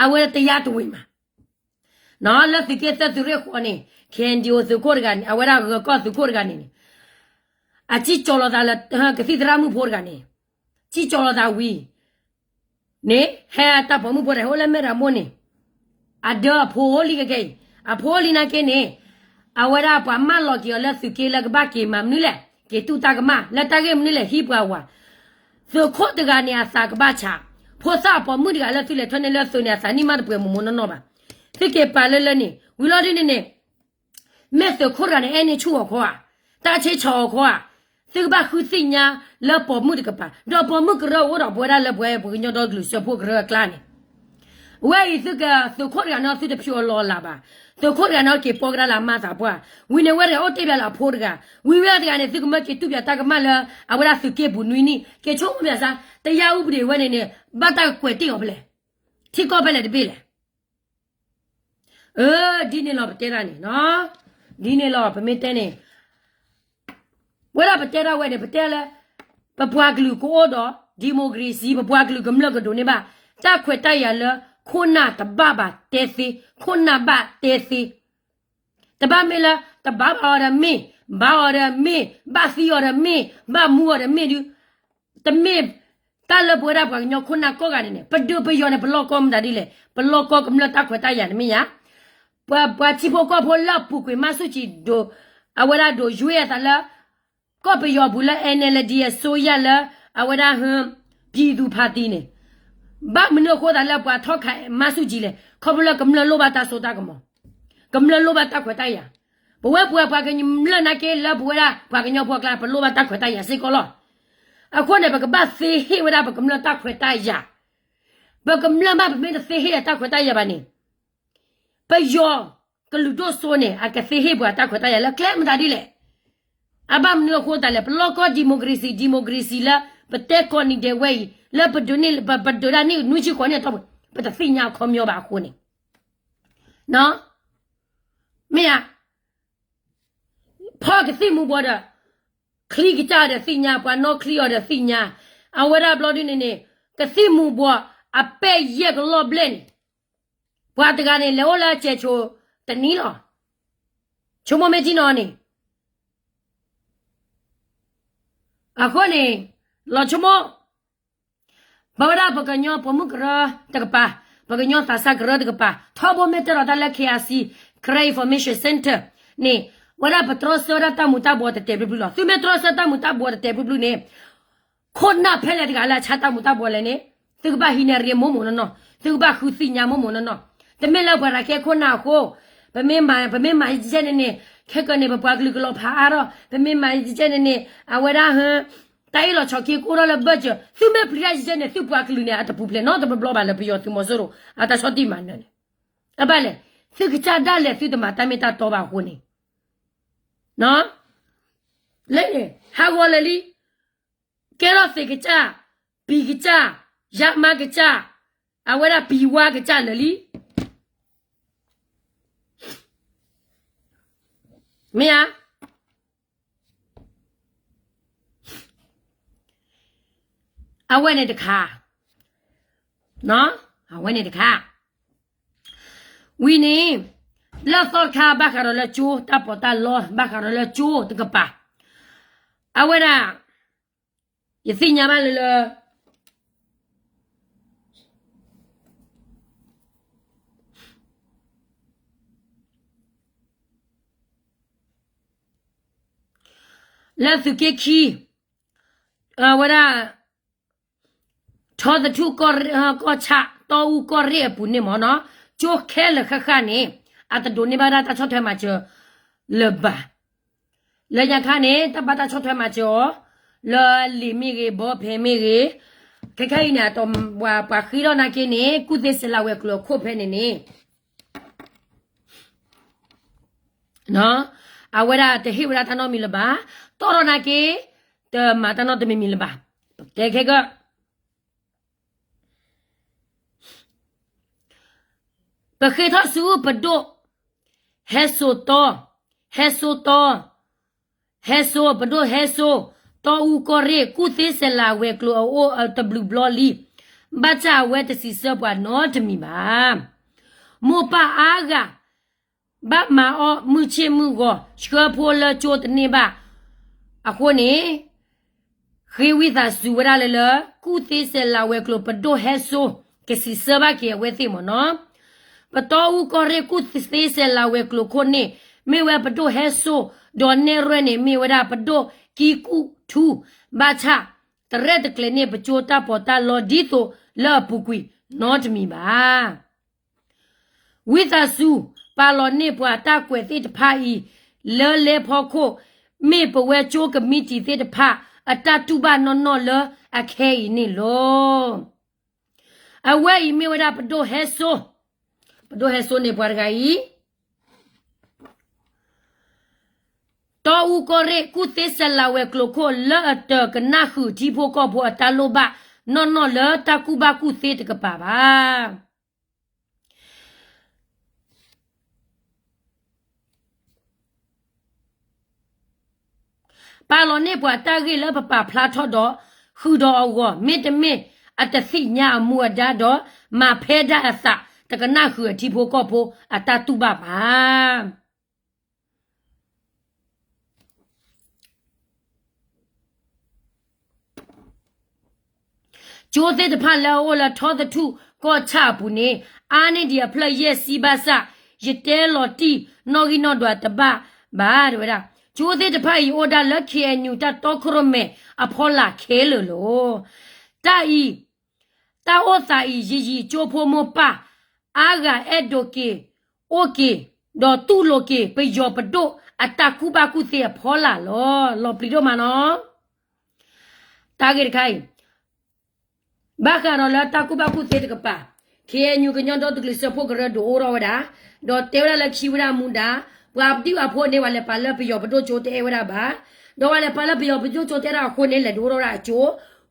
အဝဲဒၣ်တယါတဝ့ၤမး လၢသုးက့သၢသုးရ့ၣ်ဃိးန့ၣ် ခ့ၣ်အဲၣ်ယူၣ်အိၣ်သုးခိၣ်တဂၤန့ၣ် အဝဲဒၣ်ဂၢၤကီၢ်သုးခိၣ်တဂၤန့ၣ်န့ၣ် အစံၣ်ကၠီၤလီၤသးလၢ ကသံၣ်သရၣ်မုၣ်ဖိတဂၤန့ၣ် စံၣ်ကၠီၤလီၤသးဝံၤ န့ၣ် ဟဲတၢ်ပိာ်မုၣ်ဖိတဂၤဟဲအိၣ်လၢမဲၢ်တၢ်မိၢ်န့ၣ် အဒၢအဖိလံကကဲအံၤ အဖိလံနာ်က့န့ၣ် အဝဲဒၣ်ပှၤမၢလီၤက့ၤအီၤလၢသုးက့လၢကဘၣ်က့ၤမၤမနုၤလဲၣ် က့ၤတူၢ်တၢ်ကမၣ် လၢတၢ်ဂ့ၢ်မနုၤလဲၣ် ဟံးပှၤဝၤ သုးခိၣ်တဂၤန့ၣ် အသးကဘၣ်ဆး ဖိသၣ်အပိာ်မုၣ်တဂၤလၢသုလဲၤထၢန့ၢ်လၢသုးန့ၣ် အသးနံၣ်မးတပှဲၤမိၢ်မိၢ်နီၢ်နီၢ်ဘၣ်. သုက့ၤပာ်လၢလၢန့ၣ် ဝံၤလီၤဒ်န့ၣ်န့ၣ် မ့ၢ်သုးခိၣ်တဂၤန့ၣ် အဲၣ်န့ၢ်ဆူၣ်အီၤခီဧါ, တၢ်ဆ့ဆၢအီၤခီဧါ, သုကဘၣ်ဃုသ့ၣ်ညါလၢပိာ်မုၣ်တကပၤ, ဒီးပိာ်မုၣ်ကရၢအိၣ်ဒီးပဝဲဒၣ်လၢပဝဲပှၤကညီဒီကလုာ်စၢဖှိၣ်ကရၢအကျါန့ၣ် ဝဲအံၤသုကသုးခိၣ်တဂၤန့ၣ် သုတဖျိးအလီၢ်အလၤဘၣ်. သုးခိၣ်တဂၤန့ၣ်က့ၤပီကဒါလၢအမါသးပှၢ်, ဝံၤန့ၣ်ဝဲတဂၤအိၣ်တ့ၢ်ဘၣ်လၢအဖိတဂၤ, ဝံၤဝဲတဂၤန့ၣ် သုကမၢက့ၤတူၢ်ပၠးတၢ်ကမၣ်လၢ အဝဲဒၣ်သုးက့ပူၤနွံနံၣ်, က့ၤဆိကမိၣ်ပၠးစၢ်, တယါအူပဒ့ၣ်ဝဲန့ၣ်န့ၣ် ဘၣ်တၢ်ကကွဲးတ့ၢ်အီၤဖဲလဲၣ်, ထံကီၢ်ဖဲလဲၣ်တဘ့ၣ်လဲၣ် အၢ ဒ်န့ၣ်လီၤပတဲတၢ်န့ၣ်, ဒ်န့ၣ်လီၤ ပမ့ၢ်တဲန့ၣ်, ဝဲဒၣ်ပတဲဒၣ်ဝဲန့ၣ် ပတဲလၢ ပပှၤကလုာ်ကအိၣ်ဒီး democracy ပပှၤကလုာ်ကမျၢၢ်ကဒိးန့ၢ်ဘၣ် တၢ်ခွဲးတၢ်ယာ်လၢ ခိၣ်နၢ်တဘၣ်ဘၣ်တဲသ့, ခိၣ်နၢ်ဘၣ်တဲသ့, တဘၣ်မ့ၢ်လၢ တဘၣ်ဘၣ်အီၤဒီးမ့ၢ်, ဘၣ်အီၤဒီးမ့ၢ်, ဘၣ်သံအီၤဒီးမ့ၢ်, ဘၣ်မူအီၤဒီးမ့ၢ်ဒု တမ့ၢ်တၢ်လၢပဝဲဒၣ်ပှၤကညီခိၣ်နၢ်ကိးဂၤဒဲးန့ၣ် ပဒုးပယီၤန့ၣ် ပလီၢ်ကီမတၤဒ်လဲၣ်, ပလီၢ်ကီကမျၢၢ်တၢ်ခွဲးတၢ်ယာ်န့ၣ်မ့ၢ်ယါ, ပှၤထံဖိကီၢ်ဖိလၢအပူၤကွံာ်မါဆူၣ်ကံဒိၣ်, အဝဲဒၣ်ဒိၣ်ယွဲအသးလၢ ကီၢ်ပယီၤပူၤလၢ NLD အစိုးရလၢ အဝဲဒၣ်ဟ ပြည်သူ့ပါတီ န့ၣ် ဘၣ်မနုၤအဃိသတးလၢပှၤထီၣ်ခးမါဆူၣ်ကံလဲၣ်, ခီဖျိလၢကမျၢၢ်လိၣ်ဘၣ်တၢ်စိတၢ်ကမီၤ, ကမျၢၢ်လိၣ်ဘၣ်တၢ်ခွဲးတၢ်ယာ်, ပဝဲပှၤပှၤကမျၢၢ်နာ်က့လၢပဝဲဒၣ်ပှၤကညီဖိအကျါ ပလိၣ်ဘၣ်တၢ်ခွဲးတၢ်ယာ်စ့ၢ်ကီးလီၤ. အဃိန့ၣ် ပကဘၣ်သ့ဟ့ၣ်ဝဲဒၣ်ပကမျၢၢ်တၢ်ခွဲးတၢ်ယာ်, ပကမျၢၢ်ဘၣ်ပမ့ၢ်တသ့ဟ့ၣ်ဒီးတၢ်ခွဲးတၢ်ယာ်ဘၣ်န့ၣ် ပယီၤကလုာ်ဒိၣ်စိန့ၣ် အကသ့ဟ့ၣ်ပှၤတၢ်ခွဲးတၢ်ယာ်လၢကျဲမတၤဒ်လဲၣ်. အဘၣ်မနုၤအဃိသတးလဲၣ်, ပလီၢ်ကီ democracy, democracy လၢပတဲကိးနံၤဒဲးဝဲအံၤ, လၢပဒုးန့ၢ် ပဒုးဒၣ်န့ၢ်နွံဆံဃိးနံၣ်အတီၢ်ပူၤ ပတသ့ၣ်ညါအခီပညီဘၣ်အဃိန့ၣ်, မ့ၢ်ဧါ, ဖီကသံၣ်မူၤဘှီးဒီး ချံကစၢ်ဒီးသ့ၣ်ညါ, ပှၤနီၣ်ချံအီၤဒီးသ့ၣ်ညါ, အဝဲဒၣ်ဘျီဒ်န့ၣ်န့ၣ် ကသံၣ်မူၤဘှီးအပဲၢ်ယဲၢ်ကလီၢ်ဘျဲၣ်န့ၣ် ပှၤတဂၤန့ၣ် လဲၤအိၣ်လၢစဲးဆိးတနံၤလီၤ. ဆိကမိၣ်မ့ၢ်ထံၣ်နီၤန့ၣ်, အဃိန့ၣ် လီၤဆိကမိၣ်, ပဝဲဒၣ်ပကညီပိာ်မုၣ်ကရၢတကပၤ, ပကညီသးစၢ်ကရၢတကပၤ, ထီဘိမ့ၢ်တဲလီၤတၢ်လၢ KIC, Karen Information Center န့ၣ်, ဝဲဒၣ်ပတြီဆၢဝဲဒၣ်တၢ်မူၤတၢ်ဘှီးတတဲာ်ဘျုးဘျုးလီၤ. သုမ့ၢ်တြီဆၢတၢ်မူၤတၢ်ဘှီးတတဲာ်ဘျုးဘျုးန့ၣ်, ခိၣ်နၢ်ဖဲလဲၣ်တဂၤလၢအဆါတၢ်မူၤတၢ်ဘှီးလဲၣ်န့ၣ်, သုကဘၣ်ဟံးန့ၢ်ရ့မိၢ်မိၢ်နီၢ်နီၢ်, သုကဘၣ်ဃုသ့ၣ်ညါမိၢ်မိၢ်နီၢ်နီၢ်. တမ့ၢ်လၢပှၤရၤကဲခိၣ်နၢ်အဃိ, ပမ့ၢ်မၤ, ပမ့ၢ်မၤယကဲန့ၣ်န့ၣ်, ခဲကနံၣ်န့ၣ် ပပှၤကလုာ်ကလီၤဖးအါထီၣ်, ပမ့ၢ်မၤယကဲန့ၣ်န့ၣ်, အဝဲဒၣ်ဟၢ တၢ်အ့ၣ်လိာ်ဆိးက့ကအိၣ်ထီၣ်လၢဘၢၣ်စၢၤ, သုမ့ၢ်ပျံၤတၢ်ယကဲန့ၣ် သုပှၤကလုာ်န့ၣ် အတပူၤဖျဲးနီတဘျီဘၣ်လၢပယီၤသုးမီၤစိရိၤ အတၢ်ဆီၣ်တံၢ်မၤနၢၤန့ၣ်. အဘၣ်လဲၣ်, သုကစၢ်ဒၣ်လဲာ်သုတမၤတၢ်မ့ၢ်တၢ်တီဘၣ်အဃိန့ၣ်, လၢန့ၣ် ဟးဂီၤလၢာ်လံ, ကဲထီၣ်သ့ၣ်ကစၢ်, ပံၤကစၢ်, ယါမါကစၢ်, အဝဲဒၣ်ပံၤဝါကစၢ်လၢာ်လံ. မ့ၢ်ဧါ. အဝဲန့ၣ်တခါ, အဝဲန့ၣ်တခါ, ဝံၤန့ၣ်, လၢသီတခါဘၣ်ဃးဒီးလၢကၠိ, တၢ်ပီးတၢ်လီ ဘၣ်ဃးဒီးလၢကၠိတကပၤ, အဝဲဒၣ်, ယသ့ၣ်ညါဘၣ်လၢလၢ လၢသုးက့ခံ, အဝဲဒၣ်, ထီသထူၣ်ကီၢ်ဆၣ် တီအူကီၢ်ရ့ၣ်အပူၤန့ၣ်မ့ၢ်နီၤ, ကၠိခဲလၢာ်ဃၣ်ဃၣ်န့ၣ်, အတဒိးန့ၢ်ဘၣ်ဒၣ်တၢ်ဆီၣ်ထွဲမၤစၢၤလၢၤဘၣ်. လၢညါခါန့ၣ် တၢ်ဘၣ်တၢ်ဆီၣ်ထွဲမၤစၢၤအီၤ, လၢလံာ်မ့ၢ်ဂ့ၤ ဘီဖဲမ့ၢ်ဂ့ၤ, ခဲခဲအံၤန့ၣ် အတပှၤဃ့ထီၣ်နာ်က့န့ၣ် ကူၣ်သ့စဲးလးဝဲၤကျိၤအခိၣ်ဖဲန့ၣ်န့ၣ် အဝဲဒၣ်တဟ့ၣ်ဝဲဒၣ်တၢ်နီတမံၤလၢၤဘၣ်, တီၣ်ထီၣ်နာ်က့, တမၤတၢ်နီတမံၤမံၤလၢၤဘၣ်. တဲခဲက, ပဃ့ထီၣ်ဆူပဒိၣ်, ဟဲစိာ်တီ, ဟဲစိာ်တီ, ဟဲစိာ်, ပဒိၣ်ဟဲစိာ်, တီအူကီၢ်ရ့ၣ် ကူၣ်သ့စဲးလးဝဲၤကျိၤအအိၣ်တဘျုးဘျီလံ, ဘၣ်ဆၣ်အဝဲတစံးဆၢပှၤနီတမံၤဘၣ်. မိၢ်ပၢ်အါဂၤ ဘၣ်မၤအီၣ်မုၢ်ဆ့ၣ်မုၢ်ဂီၤ ဆှၢဖိလၢကၠိတန့ၢ်ဘၣ်အဃိန့ၣ်, ဃ့ဝံသးစူၤဝဲဒၣ်လၢလၢ ကူၣ်သ့စဲးလးဝဲၤကျိၤ ပဒိၣ်ဟဲစိာ် ကစံးဆၢဘၣ်က့ၤအဝဲသ့ၣ်မ့ၢ်နီၤ. ပတီအူကီၢ်ရ့ၣ် ကူၣ်သ့စဲးလးဝဲၤကျိၤခိၣ်န့ၣ် မ့ၢ်ဝဲပဒိၣ်ဟဲစိာ်, ဒီးနဲၣ်ရွဲၣ်န့ၣ် မ့ၢ်ဝဲဒၣ်ပဒိၣ်ကံကူၣ်ထူ, ဘၣ်ဆၣ် တရဲၣ်တကျဲၤန့ၢ်ပကၠိတၢ်ပီးတၢ်လီဒ်သိးလၢအပူၤကွံာ်နီတမံၤဘၣ်. ဝံသးစူၤ ပာ်လီၤန့ၢ်ပှၤတၢ်ကွဲးသ့ၣ်တဖၣ်အံၤ လၢလဲဖီခိၣ်, မ့ၢ်ပဝဲကၠိကမံးတံာ်သ့ၣ်တဖၣ် အတၢ်တူၢ်ဘၣ်နီၢ်နီၢ်လၢအခဲအံၤန့ၣ်လီၤ. အဝဲအံၤမ့ၢ်ဝဲဒၣ်ပဒိၣ်ဟဲစိာ်, ပဒိၣ်ဟဲစိာ်န့ၣ်ပှၤတဂၤအံၤ တီအူကီၢ်ရ့ၣ် ကူၣ်သ့စဲးလးဝဲၤကျိၤခိၣ် လၢအတကနၣ်ဃုာ်ထံဖိကီၢ်ဖိအတၢ်လိၣ်ဘၣ်နီၢ်နီၢ်လၢတၢ်ကူၣ်ဘၣ်ကူၣ်သ့တကပၤဘၣ်. ပာ်လီၤန့ၢ်ပှၤတၢ်ဂ့ၢ်လၢပပာ်ဖျါထီၣ်ဒီး ဃုာ်ဒီးအဂီၢ် မ့တမ့ၢ်အတသ့ၣ်ညါအမူအဒါဒီး မၤဖဲဒၣ်အသး တကနၣ်ဃုာ်အထံဖိကီၢ်ဖိအတၢ်တူၢ်ဘၣ်ဘၣ်. ကၠိသ့ၣ်တဖၣ်လၢအအိၣ်လၢထီသထူၣ်ကီၢ်ဆၣ်အပူၤန့ၣ် အါန့ၢ်ဒံးအဖျၢၣ်ယဲၢ်ဆံဘၣ်ဆၣ် ယတဲလီၤတံၢ်နီၣ်ဂံၢ်နီၣ်ဒွးတဘၣ်ဘၣ် တဲဝဲဒၣ်. ကၠိသ့ၣ်တဖၣ်အံၤအိၣ်ဒၣ်လၢ ခ့ၣ်အဲၣ်ယူၣ် တၢ်တီခိၣ်ရိၣ်မဲအဖီလာ်ခဲလၢာ်လီၤ. တၢ်အံၤ တၢ်အိၣ်သးအံၤ ယံာ်ယံာ်ကၠိဖိမိၢ်ပၢ် အါဂၤအဲၣ်ဒိးက့ၤ အိၣ်က့ၤ ဒီးတူၢ်လိာ်က့ၤ ပယီၤပဒိၣ်အတၢ်ကူၣ်ဘၣ်ကူၣ်သ့အဖီလာ်လီၤ. လီၤပျံၤဒိၣ်မးနီၤ. တၢ်ဂ့ၢ်တခါအံၤ ဘၣ်ဃးဒီးလၢတၢ်ကူၣ်ဘၣ်ကူၣ်သ့တကပၤ ခ့ၣ်အဲၣ်ယူၣ် ကညီဒီတကလုာ်စၢဖှိၣ်ကရၢဒုးအိၣ်ထီၣ်ဝဲဒၣ်, ဒီးတဲဝဲဒၣ်လၢခံဝဲဒၣ်အမူဒါ, ပှၤဒံၣ်ပှၤဖိန့ၣ် ပှၤလဲၤပာ်လၢပယီၤပဒိၣ်ကၠိတအဲၣ်ဝဲဒၣ်ဘၣ်, ဒီးပှၤလဲၤပာ်လၢပယီၤပဒိၣ်ကၠိတအဲၣ်ဒၣ်အဃိန့ၣ် လဲၤဒုးအိၣ်ထီၣ်ဝဲဒၣ်အကၠိ,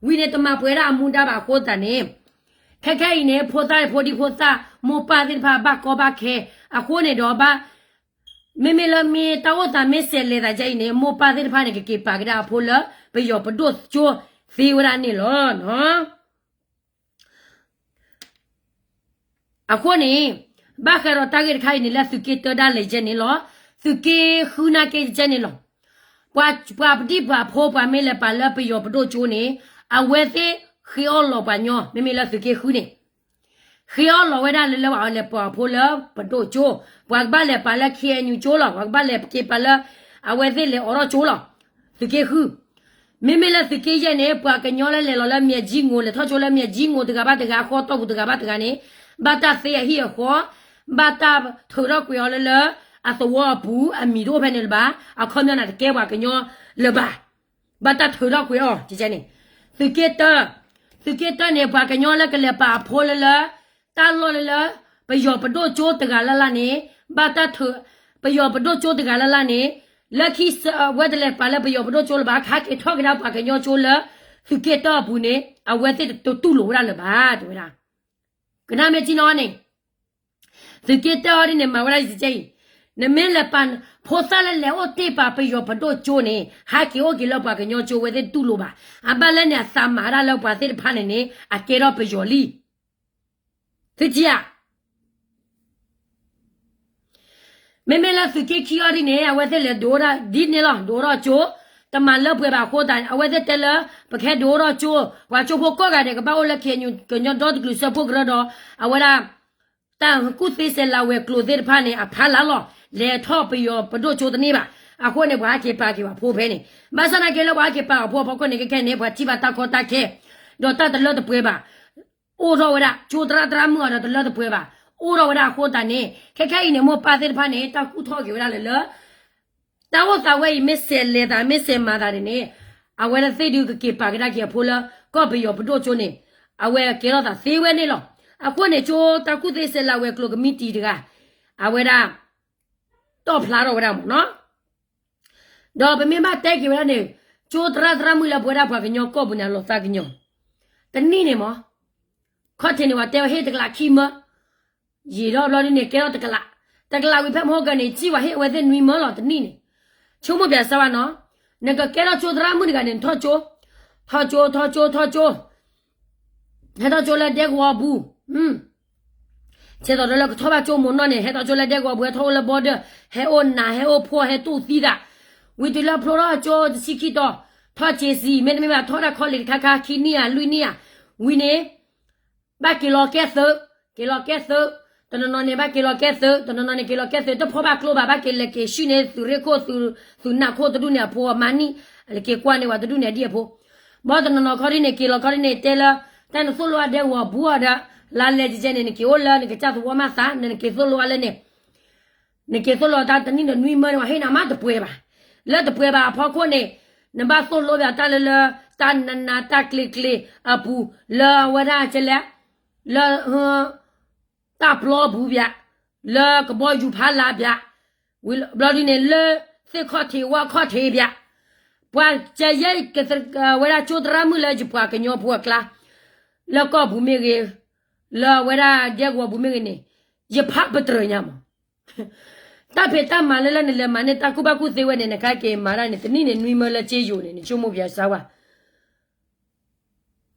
ဝံၤန့ၣ်တမၤပှဲၤဒၣ်အမူဒါဘၣ်အဃိသတးန့ၣ် ခဲခဲအံၤန့ၣ် ဖိသၣ်ဖိဒံဖိသၣ် မိၢ်ပၢ်သ့ၣ်တဖၣ်ဘၣ်ကီဘၣ်ခဲအဃိန့ၣ်ဒီးဘၣ် မ့မ့ၢ်လၢမ့ၢ်တၢ်အိၣ်သးမ့ၢ်စဲးလဲၤသးဒ်အံၤန့ၣ် မိၢ်ပၢ်သ့ၣ်တဖၣ်န့ၣ် ကက့ၤပာ်ကဒါအဖိလၢပယီၤပဒိၣ်ကၠိသ့ဝဲဒၣ်န့ၣ်လီၤ. အဃိန့ၣ် ဘၣ်ဃးဒီးတၢ်ဂ့ၢ်တခါအံၤန့ၣ် လၢသုးက့တၢဒၣ်လဲာ်ကဲန့ၣ်လီၤ. သုးက့ဃုနာ်က့ကဲန့ၣ်လီၤ. ပှၤပဒံၣ်ပှၤဖိပှၤမ့ၢ်လဲၤပာ်လၢပယီၤပဒိၣ်ကၠိန့ၣ် အဝဲသ့ၣ်ဃ့အီၣ်လီၤပှၤညီ မ့မ့ၢ်လၢသုးက့ဃုန့ၣ် ဃ့အီၣ်လီၤဝဲဒၣ်လၢလၢပှၤလဲၤပာ်အဖိလၢပဒိၣ်ကၠိ, ပှၤကဘၣ်လဲၤပာ်လၢ ခ့ၣ်အဲၣ်ယူၣ် ကၠိလီၤ, ပှၤကဘၣ်လဲၤက့ၤပာ်လၢ အဝဲသ့ၣ်လဲၤအိးထီၣ်ကၠိလီၤ. သုးက့ဃု, မ့မ့ၢ်လၢသုးက့ယဲၢ်န့ၣ် ပှၤကညီလၢလဲၤလီၤလၢမၠဲၣ်ကၠံငိၤ လဲၤထီၣ်ကၠိလၢမၠဲၣ်ကၠံငိၤတဂၤဘၣ်တဂၤ ဃီတီၢ်ပူၤတဂၤဘၣ်တဂၤန့ၣ် ဘၣ်တၢ်သ့အဟံၣ်အဃီ, ဘၣ်တၢ်ထုးထီၣ်ကွံာ်အီၤလၢလၢ အသဝီအပူၤ အမံၤတအိၣ်ဖဲန့ၣ်လၢၤဘၣ်, အခီပညီန့ၣ်တကဲပှၤကညီလၢၤဘၣ်. ဘၣ်တၢ်ထုးထီၣ်ကွံာ်အီၤန့ၣ်, သုးက့တၢ, သုးက့တၢန့ၣ် ပှၤကညီလၢကလဲၤပာ်အဖိလၢလၢ တၢ်လီၢ်လၢလၢ ပယီၤပဒိၣ်ကၠိတဂၤလၢ်လၢ်န့ၣ် ဘၣ်တၢ်ထုး, ပယီၤပဒိၣ်ကၠိတဂၤလၢ်လၢ်န့ၣ် လၢခံ အဝဲတလဲၤပာ်လၢပယီၤပဒိၣ်ကၠိလၢၤဘၣ်, ကဟဲက့ၤထီၣ်ကဒါပှၤကညီကၠိလၢ သုးက့တၢအပူၤန့ၣ် အဝဲသ့ၣ်တတူၢ်လိာ်ဝဲဒၣ်လၢၤဘၣ် တဲဝဲဒၣ်. ကနၣ်မ့ၢ်ကၠံနီၤန့ၣ် သုးက့တၢအီၤဒ်န့ၣ် မၤဝဲဒၣ်ယံၤကဲအံၤ, နမ့ၢ်လဲၤပာ် ဖိသၣ်လၢလဲၤအိၣ်တ့ၢ်ပာ်ပယီၤပဒိၣ်ကၠိန့ၣ် ဟဲက့ၤအိၣ်က့ၤလၢပှၤကညီကၠိ ဝဲသ့ၣ်တတူၢ်လိာ်ဘၣ်. အဘၣ်လၢန့ၣ် အသးမၤဒၣ်လၢပှၤသ့ၣ်တဖၣ်န့ၣ်န့ၣ် အကဲထီၣ်ပယီၤလံ. သုထံၣ်ဧါ. မ့မ့ၢ်လၢသုးက့ခံအီၤဒ်န့ၣ် အဝဲသ့ၣ်လဲၤဒုးအိၣ်ဒၣ်ဒ်န့ၣ်လီၤ, ဒုးအိၣ်ထီၣ်ကၠိ, တမၤလၢပှဲၤဘၣ်အဃိသတးန့ၣ် အဝဲသ့ၣ်တဲလၢ ပကဟဲဒုးအိၣ်ထီၣ်ကၠိ, ပှၤကၠိဖိကိးဂၤဒဲး ကဘၣ်အိၣ်လၢ ခ့ၣ်အဲၣ်ယူၣ် ကညီဒီတကလုာ်စၢဖှိၣ်ကရၢဒီး အဝဲဒၣ် တၢ်ကူၣ်သ့ဆဲးလၤဝဲၤကျိၤသ့ၣ်တဖၣ်န့ၣ် အဖးလၢ်လီၤ, လဲၤထီၣ်ပယီၤပဒိၣ်ကၠိတန့ၢ်ဘၣ်. အဃိန့ၣ် ပှၤဟဲက့ၤပာ်က့ၤပှၤဖိဖဲန့ၣ်, ဘၣ်ဆၣ်သနာ်က့လၢပှၤဟဲက့ၤပာ်အီၤဖိအဖီခိၣ်န့ၣ် ခဲခဲန့ၣ် ပှၤထံၣ်ဘၣ်တၢ်ကီတၢ်ခဲ ဒီးတၢ်တလၢတပှဲၤဘၣ် အိၣ်ထီၣ်ဝဲဒၣ်, ကၠိသရၣ်သရၣ်မုၣ်အီၤဒီးတလၢတပှဲၤဘၣ်, အိၣ်ထီၣ်ဝဲဒၣ်အဃိသတးန့ၣ် ခဲခဲအံၤန့ၣ် မိၢ်ပၢ်သ့ၣ်တဖၣ်န့ၣ် တၢ်ကူၣ်ထီၣ်က့ၤဝဲဒၣ်လၢလၢ တၢ်အိၣ်သးဝဲအံၤ မ့ၢ်ဆဲးလဲၤသး မ့ၢ်ဆဲးမၤသးန့ၣ်န့ၣ် အဝဲသ့ၣ်ဒုးကက့ၤပာ်ကဒါက့ၤအဖိလၢ ကီၢ်ပယီၤပဒိၣ်ကၠိန့ၣ် အဝဲကဲထီၣ်သးသ့ဝဲန့ၣ်လီၤ. အဃိန့ၣ် ကၠိတၢ်ကူၣ်သ့ဆဲးလၤဝဲၤကျိၤကမံးတံာ်တဂၤ အဝဲဒၣ် တီၣ်ဖျါထီၣ်ဝဲဒၣ်မ့ၢ်နီၤ ဒီးပမ့ၢ်ဘၣ်တဲက့ၤဝဲဒၣ်န့ၣ် ကၠိသရၣ်သရၣ်မုၣ်လၢပဝဲဒၣ်ပှၤကညီကီၢ်ပူၤန့ၣ် အလီၤသးကညီၤ တနံၣ်န့ၣ်မ့ၢ် ခီၣ်ထံးန့ၣ် ပှၤတဲဝဲဟ့ၣ်တကလးခံမၢ ယံာ်ထီၣ်ဘျီဒ်န့ၣ် ကဲထီၣ်တကလး, တကလးဝံၤဖဲမဟီကၢၤန့ၣ် စံၣ်ဝဲဟ့ၣ်အဝဲသ့ၣ်နွံမၢလီၤ တနံၣ်န့ၣ်, ဆိကမိၣ်ပၠးစၢ်ဝဲနီၤ, နကကဲထီၣ်ကၠိသရၣ်မုၣ်တဂၤန့ၣ် နထီၣ်ကၠိ, ထီၣ်ကၠိ ထီၣ်ကၠိ ထီၣ်ကၠိ ဟဲထီၣ်ကၠိလၢဒဲကဝီၤအပူၤ, ဆဲးသိးဒီးလၢကထီၣ်ဘၣ်ကၠိမိၢ်နီၢ်န့ၣ် ဟဲထီၣ်ကၠိလၢဒဲကဝီၤအပူၤ ဟဲထီၣ်အိၣ်လၢဘီဒၢၣ်, ဟဲအိၣ်နး ဟဲအိၣ်ဖှီၣ် ဟဲတူၢ်သံသး, ဝံၤတုၤလၢဖျိထီၣ်ကၠိတဆံခံတီၤ, ထီၣ်က့ၤစံး မ့တမ့ၢ်ဘၣ် ထီၣ်ဒၣ်ခီလ့ၣ်တခါခါ ခံနံၣ်ဧါ လွံၢ်နံၣ်ဧါ, ဝံၤန့ၣ် ဘၣ်က့ၤလီၤကဲသုး, က့ၤလီၤကဲသုး, တနီၤနီၤန့ၣ် ဘၣ်က့ၤလီၤကဲသုး, တနီၤနီၤန့ၣ် က့ၤလီၤကဲသုး တဖီၣ်ဘၣ်ကျိဘၣ် ဘၣ်က့ၤလဲၤက့ၤဆှုၣ်န့ၢ် သုးရ့ၣ်ခိၣ် သုးနၢ်ခိၣ်တဒူၣ်န့ၣ်အဖိအမါနံၣ်, လဲၤက့ၤကွၢ်န့ၢ်ဝဲတဒူၣ်န့ၣ်အဒံၣ်အဖိ, ဘၣ်တနီၤနီၤခီဒ်န့ၣ် က့ၤလီၤခီဒ်န့ၣ် တဲလၢ တၢ်နသိၣ်လိအဒဲကဝီၤအပူၤအီၤဒီး လါလဲကဲကဲန့ၣ် နက့ၤအိၣ်လၢ နကစၢ်သဝီမးသး နက့ၤသိၣ်လိအလၢန့ၣ် နက့ၤသိၣ်လိတၢ်တနံၣ်ဒီးနွံမၢန့ၣ် ပှၤဟ့ၣ်နၤမးတပှဲၤဘၣ်, လၢတပှဲၤဘၣ်အဖီခိၣ်န့ၣ် နဘၣ်သိၣ်လိဘၣ်တၢ်လၢလၢ တၢ်နးနးတၢ်ကျ့ကျ့အပူၤ လၢအဝဲဒၣ်ကဲလဲၣ်, လၢ တၢ်ပျီပူၤဘၣ်, လၢကဘီယူၤဖးလၢ်ဘၣ်, ဝံၤဘျီဒ်န့ၣ် လၢသ့ၣ်ခီၣ်ထံးဝၣ်ခီၣ်ထံးဘၣ်, ပှၤကယဲၢ်ကသဝဲဒၣ်ကၠိသရၣ်မုၣ်လၢယပှၤကညီဖိအကျါ, လၢကီၢ်ပူၤမ့ၢ်ဂ့ၤ, လၢအဝဲဒၣ်ဒဲကဝီၤပူၤမ့ၢ်ဂ့ၤန့ၣ် ယဖးပတြၢၤညါမး, တၢ်ဖံးတၢ်မၤလၢလၢနလဲၤမၤန့ၢ်တၢ်ကူၣ်ဘၣ်ကူၣ်သ့ဝဲန့ၣ် နကဟဲက့ၤမၤဒၣ်န့ၣ် တနံၣ်န့ၣ်နွံမၢလၢကၠ့ယိာ်န့ၣ် နဆိကမိၣ်ပၠးစၢ်ဝဲ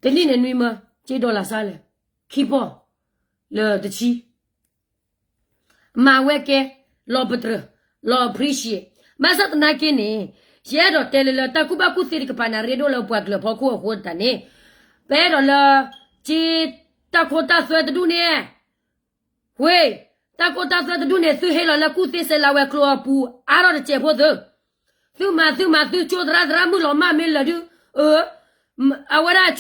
တနံၣ်န့ၣ်နွံမၢ ကၠ့ဒီလၣ်စၢ်လဲၣ်, ခံပီၢ် လၢတဆံ, မၤဝဲကဲ, လီၤပတြၢၤ, လီၤ appreciate, ဘၣ်ဆၣ်သနာ်က့န့ၣ် ယအဲၣ်ဒိးတဲလၢလၢတၢ်ကူၣ်ဘၣ်ကူၣ်သ့တကပၤန့ၣ် ရ့ဒိၣ်လၢပှၤကလုာ်အဖီခိၣ်အဃိသတးန့ၣ်, ပအဲၣ်ဒိးလၢ ကၠ့တၢ်ခိတၢ်သွဲတဒူၣ်န့ၣ် ဝ့ၢ်, တၢ်ခိတၢ်သွဲတဒူၣ်န့ၣ် သုဟ့ၣ်လီၤလၢကူၣ်သ့ဆဲးလၤဝဲၤကျိၤအပူၤ အါထီၣ်တစဲးဖိသု, သုမၤသုမၤသုကၠိသရၣ်သရၣ်မုၣ်လီၤမၢ်မ့ၢ်လၢာ်ဒုး, အၢ, အဝဲဒၣ်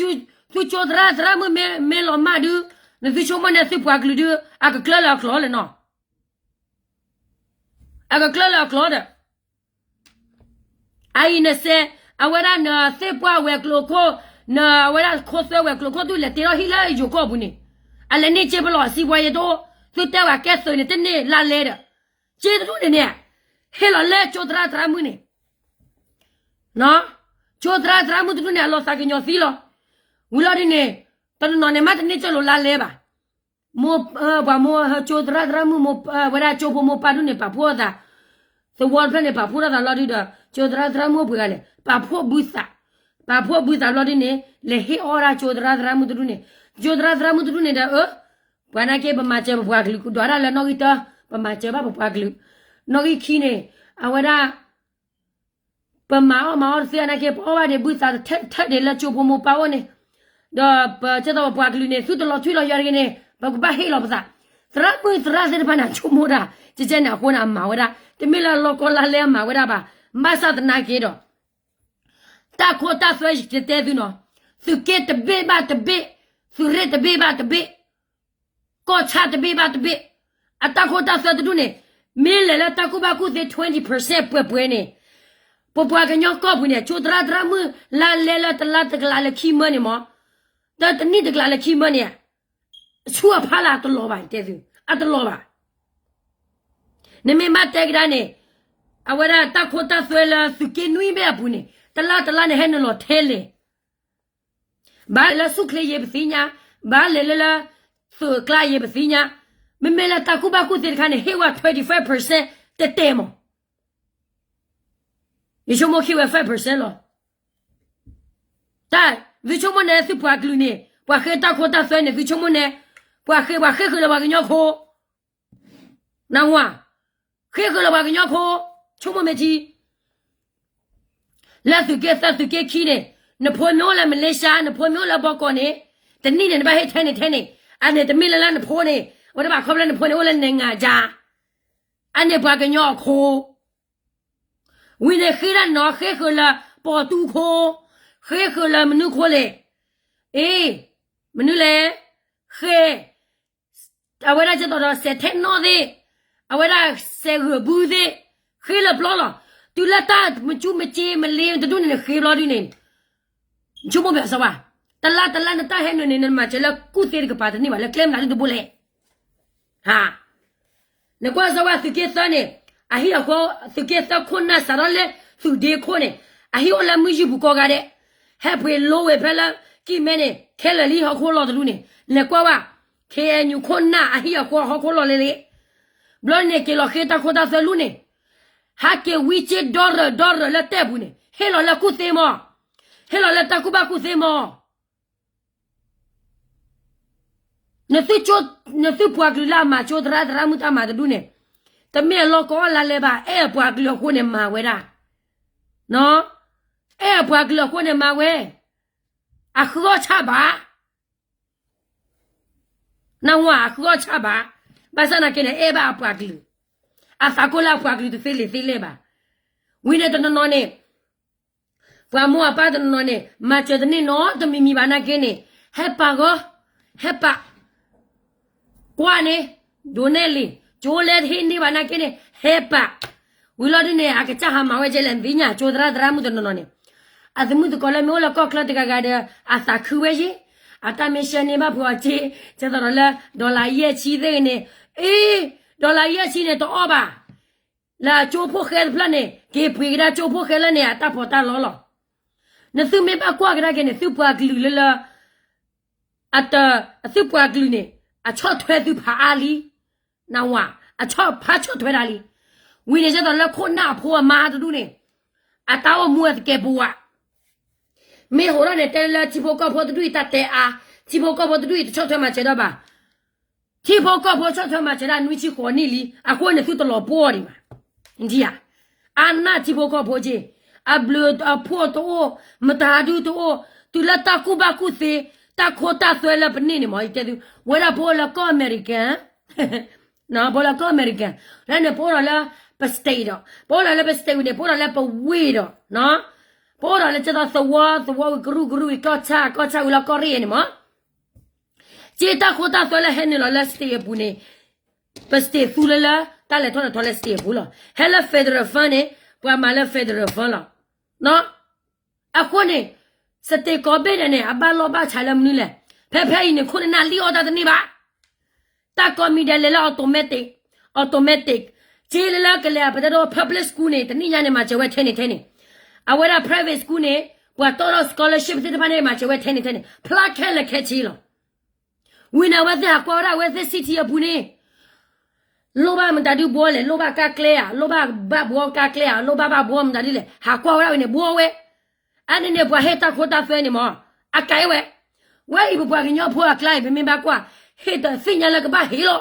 သုကၠိသရၣ်သရၣ်မုၣ်မ့ၢ်လီၤမၢ်ဒုး, နသုဆိကမိၣ်န့ၣ်သုပှၤကလုာ်ဒုး အကကျၢလၢအကျိၤလဲၣ်နီၤ, အကကျၢလၢအကျိၤဒီး အအံၤနစဲး, အဝဲဒၣ်နသ့ၣ်ပှၢ်ဝဲၤကျိၤခိၣ်, နအဝဲဒၣ်ခိသွဲဝဲၤကျိၤခိၣ် သုလဲၤတ့ထီၣ်ဟံၣ်လၢယိၤကီၢ်ပူၤန့ၣ်, အလဲၤန့ၢ်ကၠ့ပလီၢ်အစံးပှၤယဲၢ်တအိၣ်, သုတဲဝဲကဲသုးန့ၣ် တန့ၢ်လါလဲဒီး, ကၠ့တဒူၣ်န့ၣ်န့ၣ်, ဟ့ၣ်လီၤလၢကၠိသရၣ်သရၣ်မုၣ်န့ၣ်, ကၠိသရၣ်သရၣ်မုၣ်တဒူၣ်န့ၣ် အလီၤသးကညီၤသံလီၤ, ဝံၤလီၤဒ်န့ၣ်, တနီၤနီၤန့ၣ် မ့ၢ်တန့ၢ်ကၠ့လိာ်လါလဲဘၣ် မိၢ်, ပှၤမိၢ်ဟၢကၠိသရၣ်သရၣ်မုၣ်မိၢ်, ဝဲဒၣ်ကၠိဖိမိၢ်ပၢ်ဒူၣ်န့ၣ် ပာ်ဖှိၣ်အသး, သဝီတဖျၢၣ်န့ၣ် ပာ်ဖှိၣ်ထီၣ်သးလီၤဒုဒီး ကၠိသရၣ်သရၣ်မုၣ်အိၣ်ပှဲၤဂၤလဲၣ် ပာ်ဖှိၣ်ဘုသး, ပာ်ဖှိၣ်ဘုသးဘျီဒ်န့ၣ် လဲၤဟ့ၣ်အီၣ်ဒၣ်ကၠိသရၣ်သရၣ်မုၣ်တဒူၣ်န့ၣ်, ကၠိသရၣ်သရၣ်မုၣ်တဒူၣ်န့ၣ်ဒီး အၢ, ပှၤနာ်က့ပမၤစၢၤပပှၤကလုာ်ကဒွးဒၣ်လၢနီၣ်ဂံၢ်တၢ, ပမၤစၢၤဘၣ်ပပှၤကလုာ်, နီၣ်ဂံၢ်ခံန့ၣ်, အဝဲဒၣ် ပမၤအီၣ်မၤအီၣ်တသ့နာ်က့ ပအီၣ်ဘၣ်ဒံးဘုသးတထၢၣ်တထၢၣ်ဒံး လၢကၠိဖိမိၢ်ပၢ်အိၣ်န့ၣ်, ဒီးပကဲသိးပပှၤကလုာ်န့ၣ် သုတလီၤထွံလီၤယွၤတဂ့ၤန့ၣ် ပကဘၣ်ဟ့ၣ်လီၤပသး, သရၣ်မုၣ်သရၣ်သ့ၣ်တဖၣ်န့ၣ် ဆိကမိၣ်တၢ်, ကဲကဲန့ၣ်အဃိန့ၣ် အမၤဝဲဒၣ်, တမ့ၢ်လၢလီၢ်ကီၢ်လါလဲအမၤဝဲဒၣ်ဘၣ်, ဘၣ်ဆၣ်သနာ်က့ဒီး တၢ်ခိတၢ်သွဲယတဲသုနီၤ, သုးက့တဘ့ၣ်ဘၣ်တဘ့ၣ်, သုးရ့ၣ်တဘ့ၣ်ဘၣ်တဘ့ၣ်, ကီၢ်ဆၣ်တဘ့ၣ်ဘၣ်တဘ့ၣ်, အတၢ်ခိတၢ်သွဲတဒူၣ်န့ၣ် မ့ၢ်လဲၤလၢတၢ်ကူၣ်ဘၣ်ကူၣ်သ့ twenty percent ပှဲၤပှဲၤန့ၣ်, ပပှၤကညီကီၢ်ပူၤန့ၣ် ကၠိသရၣ်သရၣ်မုၣ်လၢလဲၤလၢတလါတကလးလၢခံမၢန့ၣ်မး, ဒီးတနံၣ်တကလးလၢခံမၢန့ၣ် အဆူၣ်အဖးလၢအတလီၤဘၣ် ယတဲသု, အတလီၤဘၣ်. နမ့ၢ်ဘၣ်တဲကဒါန့ၣ်, အဝဲဒၣ်တၢ်ခိတၢ်သွဲလၢသုးက့နွံဘ့ၣ်အပူၤန့ၣ် တလါတလါန့ၣ်ဟဲနုာ်လီၤထဲလဲၣ်, ဘၣ်လဲၤလၢဆူၣ်ချ့ယဲပသ့ၣ်ညါ, ဘၣ်လဲၤလၢလၢ သုးအကျါယဲပသ့ၣ်ညါ, မ့မ့ၢ်လၢတၢ်ကူၣ်ဘၣ်ကူၣ်သ့တခါန့ၣ် ဟ့ၣ်ဝဲ twenty five percent တဲတဲမး, ယဆိကမိၣ်ဟ့ၣ်ဝဲ five percent လီၤ. တၢ်, သုဆိကမိၣ်န့ၣ် သုပှၤကလုာ်န့ၣ် ပှၤဃ့တၢ်ခိတၢ်သွဲန့ၣ် သုဆိကမိၣ်န့ၣ် ပှၤဃ့ ပှၤဃ့ဃုာ်လၢပှၤကညီခိ, နဝၤ, ဃ့ဃုာ်လၢပှၤကညီခိ, ဆိကမိၣ်မ့ၢ်ထံ လၢသုးက့သၢသုးက့ခံန့ၣ်, နဖိမ့ၢ်အိၣ်လၢ Malaysia, နဖိမ့ၢ်အိၣ်လၢဘီကီးန့ၣ်, တနံၣ်န့ၣ် နဘၣ်ဟ့ၣ်ထဲန့ၣ်ထဲန့ၣ်, အန့ၣ်တမ့ၢ်လၢလၢနဖိန့ၣ်, အဝဲတဘၣ်ခီဖျိလၢနဖိန့ၣ်အိၣ်လၢ နိုင်ငံခြား, အန့ၣ်ပှၤကညီအခိ, ဝံၤန့ၣ်ဃ့ဒၣ်နီၤ ဃ့ဃုာ်လၢ ပီၢ်တူၢ်ခိ, ဃ့ဃုာ်လၢမနုၤခိလဲၣ်, အ့, မနုၤလဲၣ်, ဃ့ အဝဲဒၣ်ကဲသိးဒီးစဲးထဲနီသ့ၣ်, အဝဲဒၣ်စဲးဂၢၢ်ဘုသ့ၣ်, ဃ့လၢပျီလီၤ. တုၤလၢတၢ်မကၠူမက့မလ့တဒူၣ်န့ၣ် နဃ့ဘျီဒုန့ၣ်, ဆိကမိၣ်ဘၣ်စီၤဝါ, တလါတလါနတၢ်ဟဲနုာ်န့ၣ် နမၤစၢၤလၢကူၣ်သ့တကပၤတန့ၢ်ဘၣ် လၢကျဲမနုၤဒုတဘိလဲၣ်. နကွၢ်စီၤဝါသုးက့သၢန့ၣ်, အဟံၣ်အဃီ, သုးက့သၢခိၣ်နၢ်စးထီၣ်လၢသုးဒ့ခိၣ်န့ၣ်, အဟံၣ်အိၣ်လၢမုၢ်ယုၢ်ပူၤကိးဂၤဒဲး, ဟဲပှ့ၤလိဝဲဖဲလၢကံၢ်မဲန့ၣ် ခဲလၢာ်လံဟီၣ်ခိၣ်လီၢ်တဒူၣ်န့ၣ်, လဲၤကွၢ်ဝဲ, KNU ခိၣ်နၢ်အဟံၣ်အဃီဟီၣ်ခိၣ်လီၢ်လဲၣ်လံ. ဘျီန့ၣ်က့ၤလီၤဃ့တၢ်ခိတၢ်သွဲလူန့ၣ်, ဟးက့ၤဝံက့ဒီရၢၢ်ဒီရၢၢ်လၢတဲၢ်ပူၤန့ၣ် ဟ့ၣ်လီၤလၢကူၣ်သ့မး, ဟ့ၣ်လီၤလၢတၢ်ကူၣ်ဘၣ်ကူၣ်သ့မး. နသုပှၤကလုာ်လၢအမၤကၠိသရၣ်သရၣ်မုၣ်တၢ်မၤတဒူၣ်န့ၣ်, တမ့ၢ်အလီၢ်ကီအီၣ်လါလဲဘၣ်, အဲၣ်အပှၤကလုာ်အဃိန့ၣ်မၤဝဲဒၣ်, အဲၣ်အပှၤကလုာ်အဃိန့ၣ်မၤဝဲ, အဃုအီၣ်ဆၣ်ဘၣ်, နဝၤအဃုအီၣ်ဆၣ်ဘၣ်, ဘၣ်ဆၣ်နာ်က့န့ၣ် အဲၣ်ဘၣ်အပှၤကလုာ်, အသးကိၢ်လၢအပှၤကလုာ်တသ့လံာ်သ့လဲၢ်ဘၣ်. ဝံၤန့ၣ်တနီၤနီၤန့ၣ် ပှၤမိၢ်အပၢ်တနီၤနီၤန့ၣ် မၤစၢၤတန့ၢ်နီတမံၤမံၤဘၣ်နာ်က့န့ၣ်, ဟဲပာ်ဂီၤ, ဟဲပာ်, ကွၢ်န့ၣ်, ဒိးနဲၣ်လံ, ကၠိလဲတဟ့ၣ်န့ၢ်ဘၣ်နာ်က့န့ၣ် ဟဲပာ်, ဝံၤလီၤဒုန့ၣ် အကစၢ်ဟးမၤဝဲကဲလဲၣ် နသ့ၣ်ညါ ကၠိသရၣ်သရၣ်မုၣ်တနီၤနီၤန့ၣ်, အသမုၣ်သကိးလၢမ့ၢ်အိၣ်လၢကီၢ်ချၢတဂၤဂၤဒီး အသးခုဝဲယ့ၣ်, အတၢ်မ့ၢ်ရှဲန့ၢ်ဘၣ်ဖုးအီၤက့, ကဲသိးဒီးလၢ dollar ယဲၢ်ဆံသ့ၣ်ဂ့ၤန့ၣ်, အ့, dollar ယဲၢ်ဆံန့ၣ်တအီၣ်ဘၣ် လၢအကၠိဖိဃဲတဖျၢၣ်န့ၣ် က့ၤပှ့ၤကဒါကၠိဖိဃဲလၢန့ၣ် အတၢ်ဖီၣ်တၢ်လီလီၤ. နသုမ့ၢ်ဘၣ်ကွၢ်ကဒါက့ၤန့ၣ် သုပှၤကလုာ်လၢလၢ အတ, အသုပှၤကလုာ်န့ၣ် အဆီၣ်ထွဲသုဖးအါလံ, နဝၤ, အဆီၣ်ဖးဆီၣ်ထွဲတၢ်လံ. ဝံၤန့ၣ် ကဲသိးလၢခိၣ်နၢ်အဖိအမါတဒူၣ်န့ၣ် အတၢ်အိၣ်မူအသကဲးပဝး မ့ၢ်ဟိးထီၣ်န့ၣ် တဲလၢထံဖိကီၢ်ဖိတဒူၣ်အံၤတၢ်တဲအါ, ထံဖိကီၢ်ဖိတဒူၣ်အံၤတဆီၣ်ထွဲမၤစၢၤဒၣ်ဘၣ်. ထံဖိကီၢ်ဖိဆီၣ်ထွဲမၤစၢၤဒၣ်နွံဆံဃိးနံၣ်လံ, အဃိန့ၣ်သုတလီၤပှီၢ်ဒံးဘၣ်. နထံၣ်ဧါ, အါနၢ်ထံဖိကီၢ်ဖိက့, အဘျုးအဖှိၣ်တအိၣ်, မတၤဒုတအိၣ်, တုၤလၢတၢ်ကူၣ်ဘၣ်ကူၣ်သ့, တၢ်ခိတၢ်သွဲလၢပန့ၢ်န့ၣ်မ့ၢ် ယတဲသု, ဝဲဒၣ်ပအိၣ်လၢကီၢ်အမဲရကၤ ပအိၣ်လၢကီၢ်အမဲရကၤ, လၢန့ၣ် ပအိၣ်ဒီးလၢပ state ဒီး, ပအိၣ်ဒီးလၢပ state ဝံၤန့ၣ် ပအိၣ်ဒီးလၢပဝ့ၢ်ဒီး, ပအိၣ်ဒီးလၢကဲသိးသဝီ, သဝီဝံၤကရူၢ်ကရူၢ်ဝံၤကီၢ်ဆၣ်, ကီၢ်ဆၣ်ဝံၤလၢကီၢ်ရ့ၣ်န့ၣ်မ့ၢ်, က့တၢ်ခိတၢ်သွဲလၢဟဲနုာ်လီၤလၢ state အပူၤန့ၣ်, ပ state သူလၢလၢ တၢ်လဲၤထီၣ်လဲၤထီလၢ state အပူၤလီၤ. ဟဲလၢ federal fund န့ၣ်, ပှၤမၤလၢ federal fund လီၤ. အဃိန့ၣ်, state ကိးဘ့ၣ်ဒဲးန့ၣ် အဘၣ်လီၢ်ဘၣ်ဆးလၢမနုၤလဲၣ်. ဖဲဖဲအံၤန့ၣ် ခိၣ်နၢ်လံၣ်အီၣ်တၢ်တန့ၢ်ဘၣ်. တၢ်ကိးမံၤဒဲးလဲၤလၢ automatic, automatic, က့လၢလၢကလဲၤအပတဲဒိ public school န့ၣ် တနံၣ်ညါန့ၣ် မၤစၢၤဝဲထဲန့ၣ်ထဲန့ၣ်, အဝဲဒၣ် private school န့ၣ် ပှၤတီၢ်ထီၣ် scholarship သ့ၣ်တဖၣ်န့ၣ် မၤစၢၤဝဲထဲန့ၣ်ထဲန့ၣ် ဖျါခဲလၢာ်ခဲဆ့လီၤ. ဝံၤန့ၣ် အဝဲသ့ၣ်ဟးကွၢ်ဝဲဒၣ်အဝဲသ့ၣ် city အပူၤန့ၣ် လိၣ်ဘၣ်မတၤဒုဘှီလဲၣ်, လိၣ်ဘၣ်ကါကျဲဧါ, လိၣ်ဘၣ်ဘၣ်ဘှီကါကျဲဧါ, လိၣ်ဘၣ်ဘၣ်ဘှီမတၤဒုလဲၣ်, ဟးကွၢ်ဝဲဒၣ်ဝဲန့ၣ် ဘှီဝဲ. အါန့ၣ်န့ၣ် ပှၤဟ့ၣ်တၢ်ခိတၢ်သွဲန့ၣ်မ့ၢ် အကဲဝဲ, ဝဲအံၤပပှၤကညီဖိအကျါအံၤ ပမ့ၢ်ဘၣ်ကွၢ်, ဟ့ၣ်တသ့ၣ်ညါလၢကဘၣ်ဟ့ၣ်လီၤ,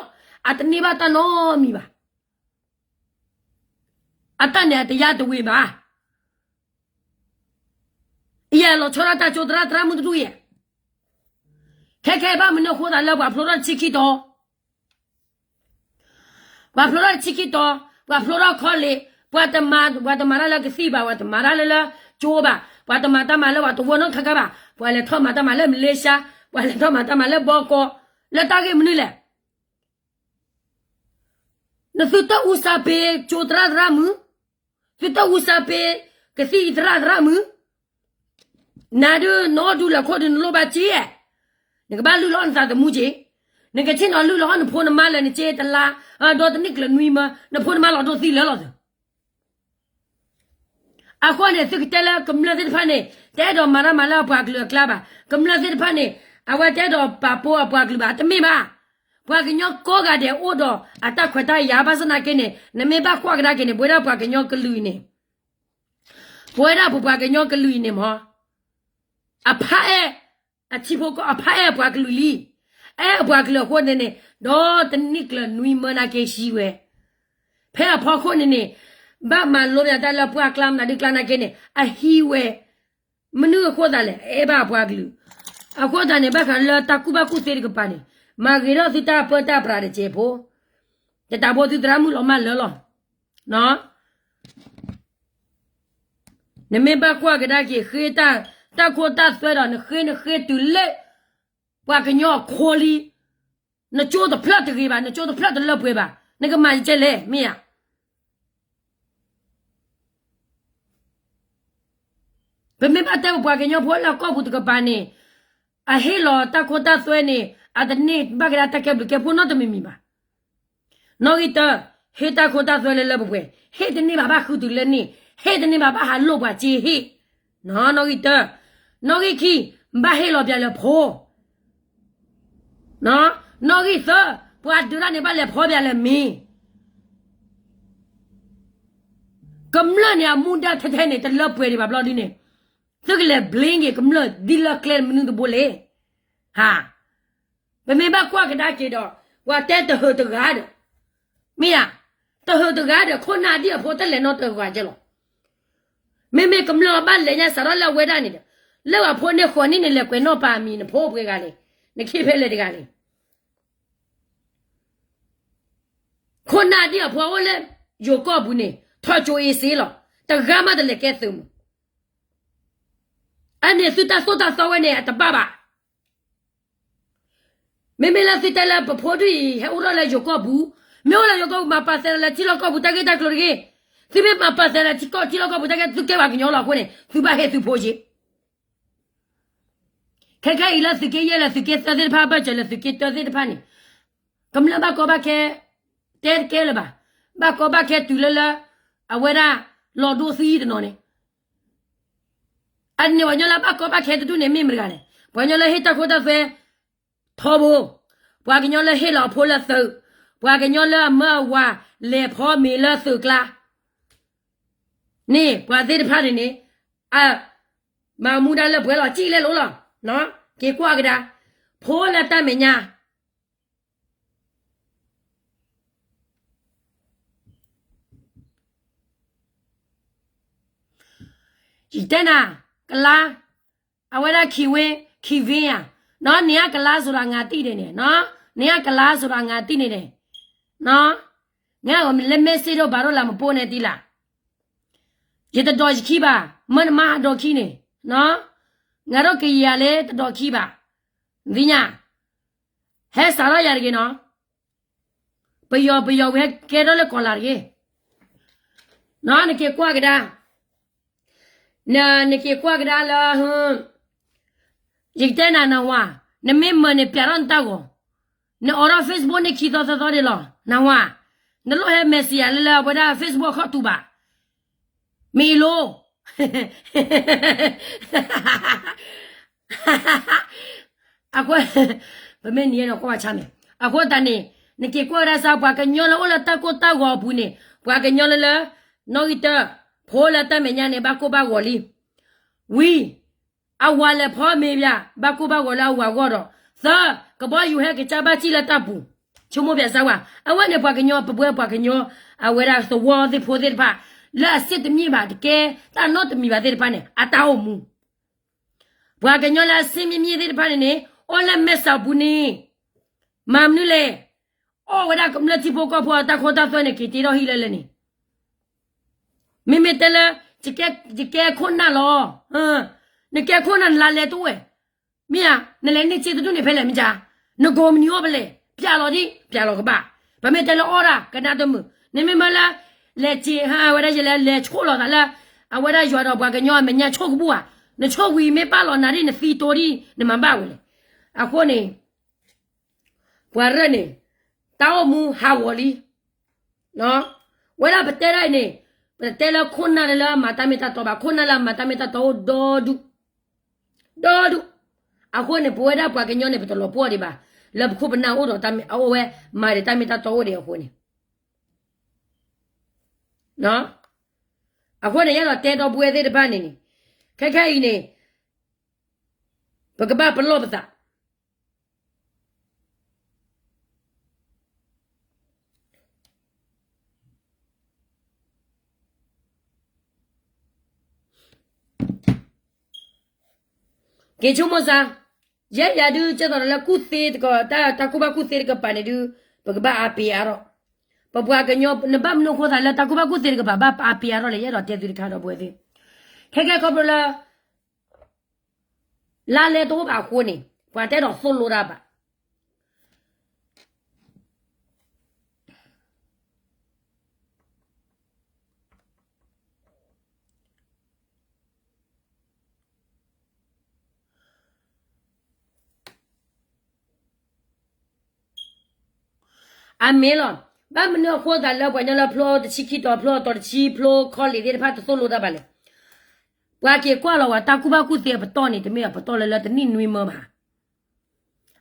အတန့ၢ်ဘၣ်တၢ်နီတမံၤဘၣ်. အတၢ်န့ၣ်အတယါတဝ့ၤဘၣ်. ယဲလီၤဆီဒၣ်တၢ်ကၠိသရၣ်သရၣ်မုၣ်တဒူၣ်အံၤ, ခဲခဲဘၣ်မနုၤအဃိသးလၢပှၤဖျိထီၣ်တဆံခံတီၤ ပှၤဖျိထီၣ်တဆံခံတီၤ, ပှၤဖျိထီၣ် college, ပ ပှၤတမၤ ပှၤတမၤတၢ်လၢကသံၣ်ဘၣ်, ပှၤတမၤတၢ်လၢလၢကၠိဘၣ်, ပှၤတမၤတၢ်မၤလၢပှၤတဝီနီတခါခါဘၣ်, ပှၤလဲၤထီၣ်မၤတၢ်မၤလၢမလ့ၡါ, ပှၤလဲၤထီၣ်မၤတၢ်မၤလၢဘီကီ, လၢတၢ်ဂ့ၢ်မနုၤလဲၣ်. နသုတအူစၢ်ပ့ၤကၠိသရၣ်သရၣ်မုၣ်, သုတအူစၢ်ပ့ၤကသံၣ်သရၣ်သရၣ်မုၣ်, နၤဒုးနအိၣ်ဒူလၢခိၣ်ဒုးနလိၣ်ဘၣ်စ့, နကဘၣ်လုၢ်လီၤနသးသမူက့, နကဆ့ၣ်နီၤလုၢ်လီၤနဖိနမါလၢနစ့တလါ, ဒီးတနံၣ်ကျၢၤနွံမၢ, နဖိနမါလီၤဒိသံလၢလီၤသၢ အဃိန့ၣ် သုကတဲလၢကမျၢၢ်သ့ၣ်တဖၣ်န့ၣ် တအဲၣ်ဒိးမၤတၢ်မၤလၢအပှၤကလုာ်အကျါဘၣ်. ကမျၢၢ်သ့ၣ်တဖၣ်န့ၣ် အဝဲတအဲၣ်ဒိးပာ်ဖှိၣ်အပှၤကလုာ်ဘၣ်, တမ့ၢ်ဘၣ်. ပှၤကညီကိးဂၤဒဲးအိၣ်ဒီးအတၢ်ခွဲးတၢ်ယာ် ဘၣ်ဆၣ်သနာ်က့န့ၣ် နမ့ၢ်ဘၣ်ကွၢ်ကဒါက့ၤန့ၣ် ပဝဲဒၣ်ပှၤကညီကလုာ်အံၤန့ၣ်, ပဝဲဒၣ်ပပှၤကညီကလုာ်အံၤန့ၣ်မ့ၢ် အဖးအဲၣ်အထံဖိကီၢ် အဖးအဲၣ်အပှၤကလုာ်လံ. အဲၣ်အပှၤကလုာ်အဃိန့ၣ်န့ၣ် ဒီးတနံၣ်ကျၢၤနွံမၢနာ်က့ဟံးဝဲ, ဖဲအဖီခိၣ်န့ၣ်န့ၣ် ဘၣ်မၤလိမ့ၢ်တၢ်လၢပှၢ်ကျါမနုၤဒုးကျါနာ်က့န့ၣ် အဟံးဝဲ. မနုၤအဃိသတးလဲၣ်, အဲၣ်ဘၣ်အပှၤကလုာ်. အဃိသတးန့ၣ် ဘၣ်ဃးလၢတၢ်ကူၣ်ဘၣ်ကူၣ်သ့တကပၤန့ၣ် မၤဂ့ၤထီၣ်သုတၢ်ပၢတၢ်ပြးတစဲးဖိ, တတးဖိသုသရၣ်မုၣ်လီၤမၢ်လၢလီၤ. နမ့ၢ်ဘၣ်ကွၢ်ကဒါက့ၤ ဃ့တၢ်ခိတၢ်သွဲဒီး နဃ့နဃ့တုၤလၢပှၤကညီအခိလံ, နကၠိတဖျၢၣ်တဂ့ၤဘၣ်, နကၠိတဖျၢၣ်တလၢပှဲၤဘၣ်, နကမၤယကဲလဲၣ် မ့ၢ်ဧါ. ပမ့ၢ်ဘၣ်တဲပပှၤကညီဖိလၢကီၢ်ပူၤတကပၤန့ၣ် အဟ့ၣ်လီၤတၢ်ခိတၢ်သွဲန့ၣ် အတန့ၢ်ဘၣ်ကဒါတၢ်ကဲဘျုးကဲဖှိၣ်နီတမံၤမံၤဘၣ်. နီၣ်ဂံၢ်တၢ, ဟ့ၣ်တၢ်ခိတၢ်သွဲလၢလၢပှဲၤပှဲၤ, ဟ့ၣ်တန့ၢ်ဘၣ်ဘၣ်ဃုတုၤလၢန့ၣ်, ဟ့ၣ်တန့ၢ်ဘၣ်ဘၣ်ဟးလိၣ်ပှၤစ့ဟ့ၣ်, နီၣ်ဂံၢ်တၢ. နီၣ်ဂံၢ်ခံ, ဘၣ်ဟ့ၣ်လီၤပှၤလၢဖိ နီၣ်ဂံၢ်သၢ, ပှၤဒုးတၢ်န့ၣ် ဘၣ်လဲၤဖီပှၤလၢမ့ၤ. ကမျၢၢ်န့ၣ် အမူဒါထဲထဲန့ၣ် တလၢပှဲၤဒံးဘၣ်ဘျီဒ်န့ၣ်, သုကလဲၤဘျ့က့ၤကမျၢၢ်ဒ်လၢကျဲမနုၤတဘိလဲၣ်. ဟါ, ပမ့ၢ်ဘၣ်ကွၢ်ကဒါက့ၤဒီး ပှၤတဲတဟုးတဂၤဒီး, မ့ၢ်ဧါ, တဟုးတဂၤဒီး ခိၣ်နၢ်ဒ်အဖိတလဲၤနီတဂၤကဲလီၤ. မ့မ့ၢ်ကမျၢၢ်ဘၣ်လဲၤညါစးထီၣ်လၢအဝဲဒၣ်န့ၣ်ဒီး, လၢပှၤဖိန့ၢ်ဃိးနံၣ်န့ၣ် လဲၤကွဲးနီၣ်ပာ်အမံၤ နဖိပှဲၤဂၤလဲၣ်, နခ့ဖဲလဲၣ်တဂၤလဲၣ်. ခိၣ်နၢ်ဒ်အဖိအိၣ်လၢယိၤကီၢ်ပူၤန့ၣ် ထီၣ်ကၠိအ့စ့လီၤ, တဂၤမးတလဲၤကဲသုးမုၢ်. အန့ၣ်သုတၢ်သိၣ်တၢ်သီဝဲန့ၣ် အတဘၣ်ဘၣ်. မ့မ့ၢ်လၢသုတဲလၢပဖိဒုၣ်အံၤ ဟဲအိၣ်ထီၣ်လၢယိၤကီၢ်ပူၤ, မ့ၢ်အိၣ်လၢယိၤကီၢ်ပူၤ မၤပာ်သဲလၢထံလီၢ်ကီၢ်ပူၤတၢ်ဂ့ၢ်တၢ်ကျိၤတဂ့ၤ, သုမ့ၢ်မၤပာ်သဲလၢထံကီၢ်ထံလီၢ်ကီၢ်ပူၤတၢ်ဂ့ၢ် သုကဲပှၤကညီလီၤအဃိန့ၣ် သုဘၣ်ဟ့ၣ်သုဖိက့ၤ. ခဲခဲအံၤလၢသုးက့ယဲၢ်လၢသုးက့သၢသ့ၣ်တဖၣ် ဘၢၣ်စၢၤလၢသုးက့တၢသ့ၣ်တဖၣ်န့ၣ်, ကမျၢၢ်ဘၣ်ကီဘၣ်ခဲ တဲတကဲလၢၤဘၣ်, ဘၣ်ကီဘၣ်ခဲတုၤလၢလၢ အဝဲဒၣ်လီၤဒိသံတနီၤန့ၣ်, အန့ၣ်ပှၤကညီလၢဘၣ်ကီဘၣ်ခဲတဒူၣ်န့ၣ်မ့ၢ်မတၤတဂၤလဲၣ်, ပှၤကညီလၢဟ့ၣ်တၢ်ခိတၢ်သွဲထီဘိ, ပှၤကညီလၢဟ့ၣ်လီၤအဖိလၢသုး, ပှၤကညီလၢအမၢအဝၤလဲၤဖီမ့ၤလၢသုးကျါ န့ၣ် ပှၤသ့ၣ်တဖၣ်န့ၣ်န့ၣ်, အ, မၤမူဒါလၢပှဲၤလီၤ ကံၣ်လဲၣ်လိၤလီၤ. က့ၤကွၢ်ကဒါ, ဖိလၢတၢ်မဲာ်ညါ ယတဲနၤ, ကလါ, အဝဲဒၣ်ခံဝ့, ခံဝ့ဧါ, နကလါဆိုတာငါသိတယ်န့ၣ်, နကလါဆိုတာငါသိတယ်န့ၣ်, ငါလၢ message ဒိၣ်ဘၣ်ဒိၣ်လၢမပိၢ်န့ၣ်သံလၢ်, ယတဒိးယခံဘၣ်, မ့ၢ်နမါအဒိးခံန့ၣ်, ငါဒိးကယၤလၢတဒိးခံဘၣ်, သ့ၣ်ညါ, ဟဲစးထီၣ်ယၤတဂ့ၤနီၤ ပယီၤပယီၤဝံၤဟဲကဲထီၣ်လၢကီၤလၤတဂ့ၤ, နက့ၤကွၢ်ကဒါ, နက့ၤကွၢ်ကဒါလၢ, ယကတဲနၤနဝၤ, နမ့ၢ်မၤန့ၣ်ပျးထီၣ်နတၢ်ဂီၤ, နအိးထီၣ် Facebook န့ၣ်ခံသီသၢသီဒံးလီၤ, နဝၤ, နလိၣ်ဟဲ message ယၤလၢလၢအဝဲဒၣ် Facebook အခီၣ်တူာ်ဘၣ်, မ့ၢ်အံၤလိၤ အဃိ, ပမ့ၢ်နံၤနီၢ်ကီၢ်ဘၣ်ဆါန့ၣ်, အဃိသတးန့ၣ်, နက့ၤကွၢ်ကဒါစ့ၢ် ပှၤကညီလၢအိၣ်လၢတၢ်ကိၢ်တၢ်ဂီၤအပူၤန့ၣ်, ပှၤကညီလၢလၢ, နီၣ်ဂံၢ်တၢ, ဖိလၢတၢ်မဲာ်ညါန့ၣ် ဘၣ်ကိၢ်ဘၣ်ဂီၤလံ, ဝံၤ, အဝၤလဲၤဖီမ့ၤဘၣ်, ဘၣ်ကိၢ်ဘၣ်ဂီၤလၢအဝၤဂီၢ်ဒီး, သၢ, ကဘီယူၤဟဲကစၢ်ဘၣ်စံၣ်လၢတၢ်ပူၤ, ဆိကမိၣ်ပျးစ့ၢ်ဝဲ, အဝဲန့ၣ်ပှၤကညီ ပဝဲပှၤကညီ, အဝဲဒၣ်သဝီသ့ၣ်ဖိသ့ၣ်တဖၣ်, လၢအစ့ၣ်တမံၤဘၣ်တကဲ, တၢ်နီတမံၤဘၣ်သ့ၣ်တဖၣ်န့ၣ် အတၢ်အိၣ်မူ ပှၤကညီလၢအစ့ၣ်မံၤမံၤသ့ၣ်တဖၣ်န့ၣ်န့ၣ်, အိၣ်လၢမဲာ်ဆှးပူၤန့ၣ်, မၤမနုၤလဲၣ်, အီၣ်ဝဲဒၣ်ကမျၢၢ်ထံဖိကီၢ်ဖိအတၢ်ခိတၢ်သွဲန့ၣ် က့ၤတ့ထီၣ်ဟံၣ်လၢလၢန့ၣ်, မ့မ့ၢ်တဲလၢ ယကဲခိၣ်နၢ်လီၤ, နကဲခိၣ်နၢ်နလါလဲတအိၣ်ဝဲ, မ့ၢ်ဧါ, နလဲၤန့ၢ်စ့တဒူၣ်န့ၣ်ဖဲလဲၣ်မ့ၢ်ဧါ, နကိးမနုၤအိၣ်ဖဲလဲၣ်, ပျးလီၤဒ် ပျးလီၤကဘၣ်, ပမ့ၢ်တဲလၢအီၣ်ဒၣ် ကနၣ်တမုာ်, နမ့ၢ်မၢလၢ လဲၤစ့ဟါဝဲဒၣ်ယလဲၤလဲၤဆိၣ်လီၤသးလၢ အဝဲဒၣ်ယွၤဒီးပှၤကညီအမဲာ်ညါဆိၣ်ကဘူၣ်ဧါ, နဆိၣ်ဝံၤမ့ၢ်ပာ်လီၤနၤဒ်နသံတိဒ် နမၤဘၣ်ဝဲလဲၣ်, အဃိန့ၣ် ပှၤရၢၢ်န့ၣ် တၢ်အိၣ်မူဟးဂီၤလံ, ဝဲဒၣ်ပတဲဒၣ်အံၤန့ၣ် ပတတဲလၢခိၣ်နၢ်လၢအမၤတၢ်မ့ၢ်တၢ်တီဘၣ်, ခိၣ်နၢ်လၢအမၤတၢ်မ့ၢ်တၢ်တီအိၣ်ဒီဒူၣ်, ဒီဒူၣ်, အဃိန့ၣ် ပဝဲဒၣ်ပှၤကညီန့ၣ် ပတလီၤပှီၢ်ဒံးဘၣ်, လၢပခိၣ်ပနၢ်အိၣ်ဒီးတၢ်မ့ၢ်အအိၣ်ဝဲ မၤဒီးတၢ်မ့ၢ်တၢ်တီအိၣ်ဒံးအဃိန့ၣ် အဃိန့ၣ် ယအဲၣ်ဒိးတဲဒီပုၢ်ဝဲၢ်သ့ၣ်တဖၣ်န့ၣ်န့ၣ်, ခဲခဲအံၤန့ၣ် ပကဘၣ်ပလီၢ်ပသး က့ၤဆိကမိၣ်စၢ်, ယဲယၤဒုး ကဲသိးဒီးလၢကူၣ်သ့တကပၤ တၢ်ကူၣ်ဘၣ်ကူၣ်သ့တကပၤန့ၣ်ဒုး ပကဘၣ်အါပ့ၤအါထီၣ်, ပပှၤကညီ နဘၣ်မနုၤအဃိသးလၢတၢ်ကူၣ်ဘၣ်ကူၣ်သ့တကပၤ ဘၣ်အါပ့ၤအါထီၣ်လဲၣ်, ယအဲၣ်ဒိးတဲသုတခါဒီပုၢ်ဝဲၢ်သ့ၣ်, ခဲခဲခီဖျိလၢ လါလဲတအိၣ်ဘၣ်အဃိန့ၣ် ပှၤတအဲၣ်ဒိးသိၣ်လိတၢ်ဘၣ် အမ့ၢ်လီၤ, ဘၣ်မနုၤအဃိသးလၢပှၤကညီလၢဖျိတဆံခံတီၤ ဖျိအတီၤတဆံ ဖျိခီလ့ၣ်သ့ၣ်တဖၣ်တသိၣ်လိတၢ်ဘၣ်လဲၣ်, ပှၤက့ၤကွၢ်လီၤဝဲတၢ်ကူၣ်ဘၣ်ကူၣ်သ့အပတီၢ်န့ၣ် တမ့ၢ်အပတီၢ်လၢလၢတနံၣ်နွံမၢဘၣ်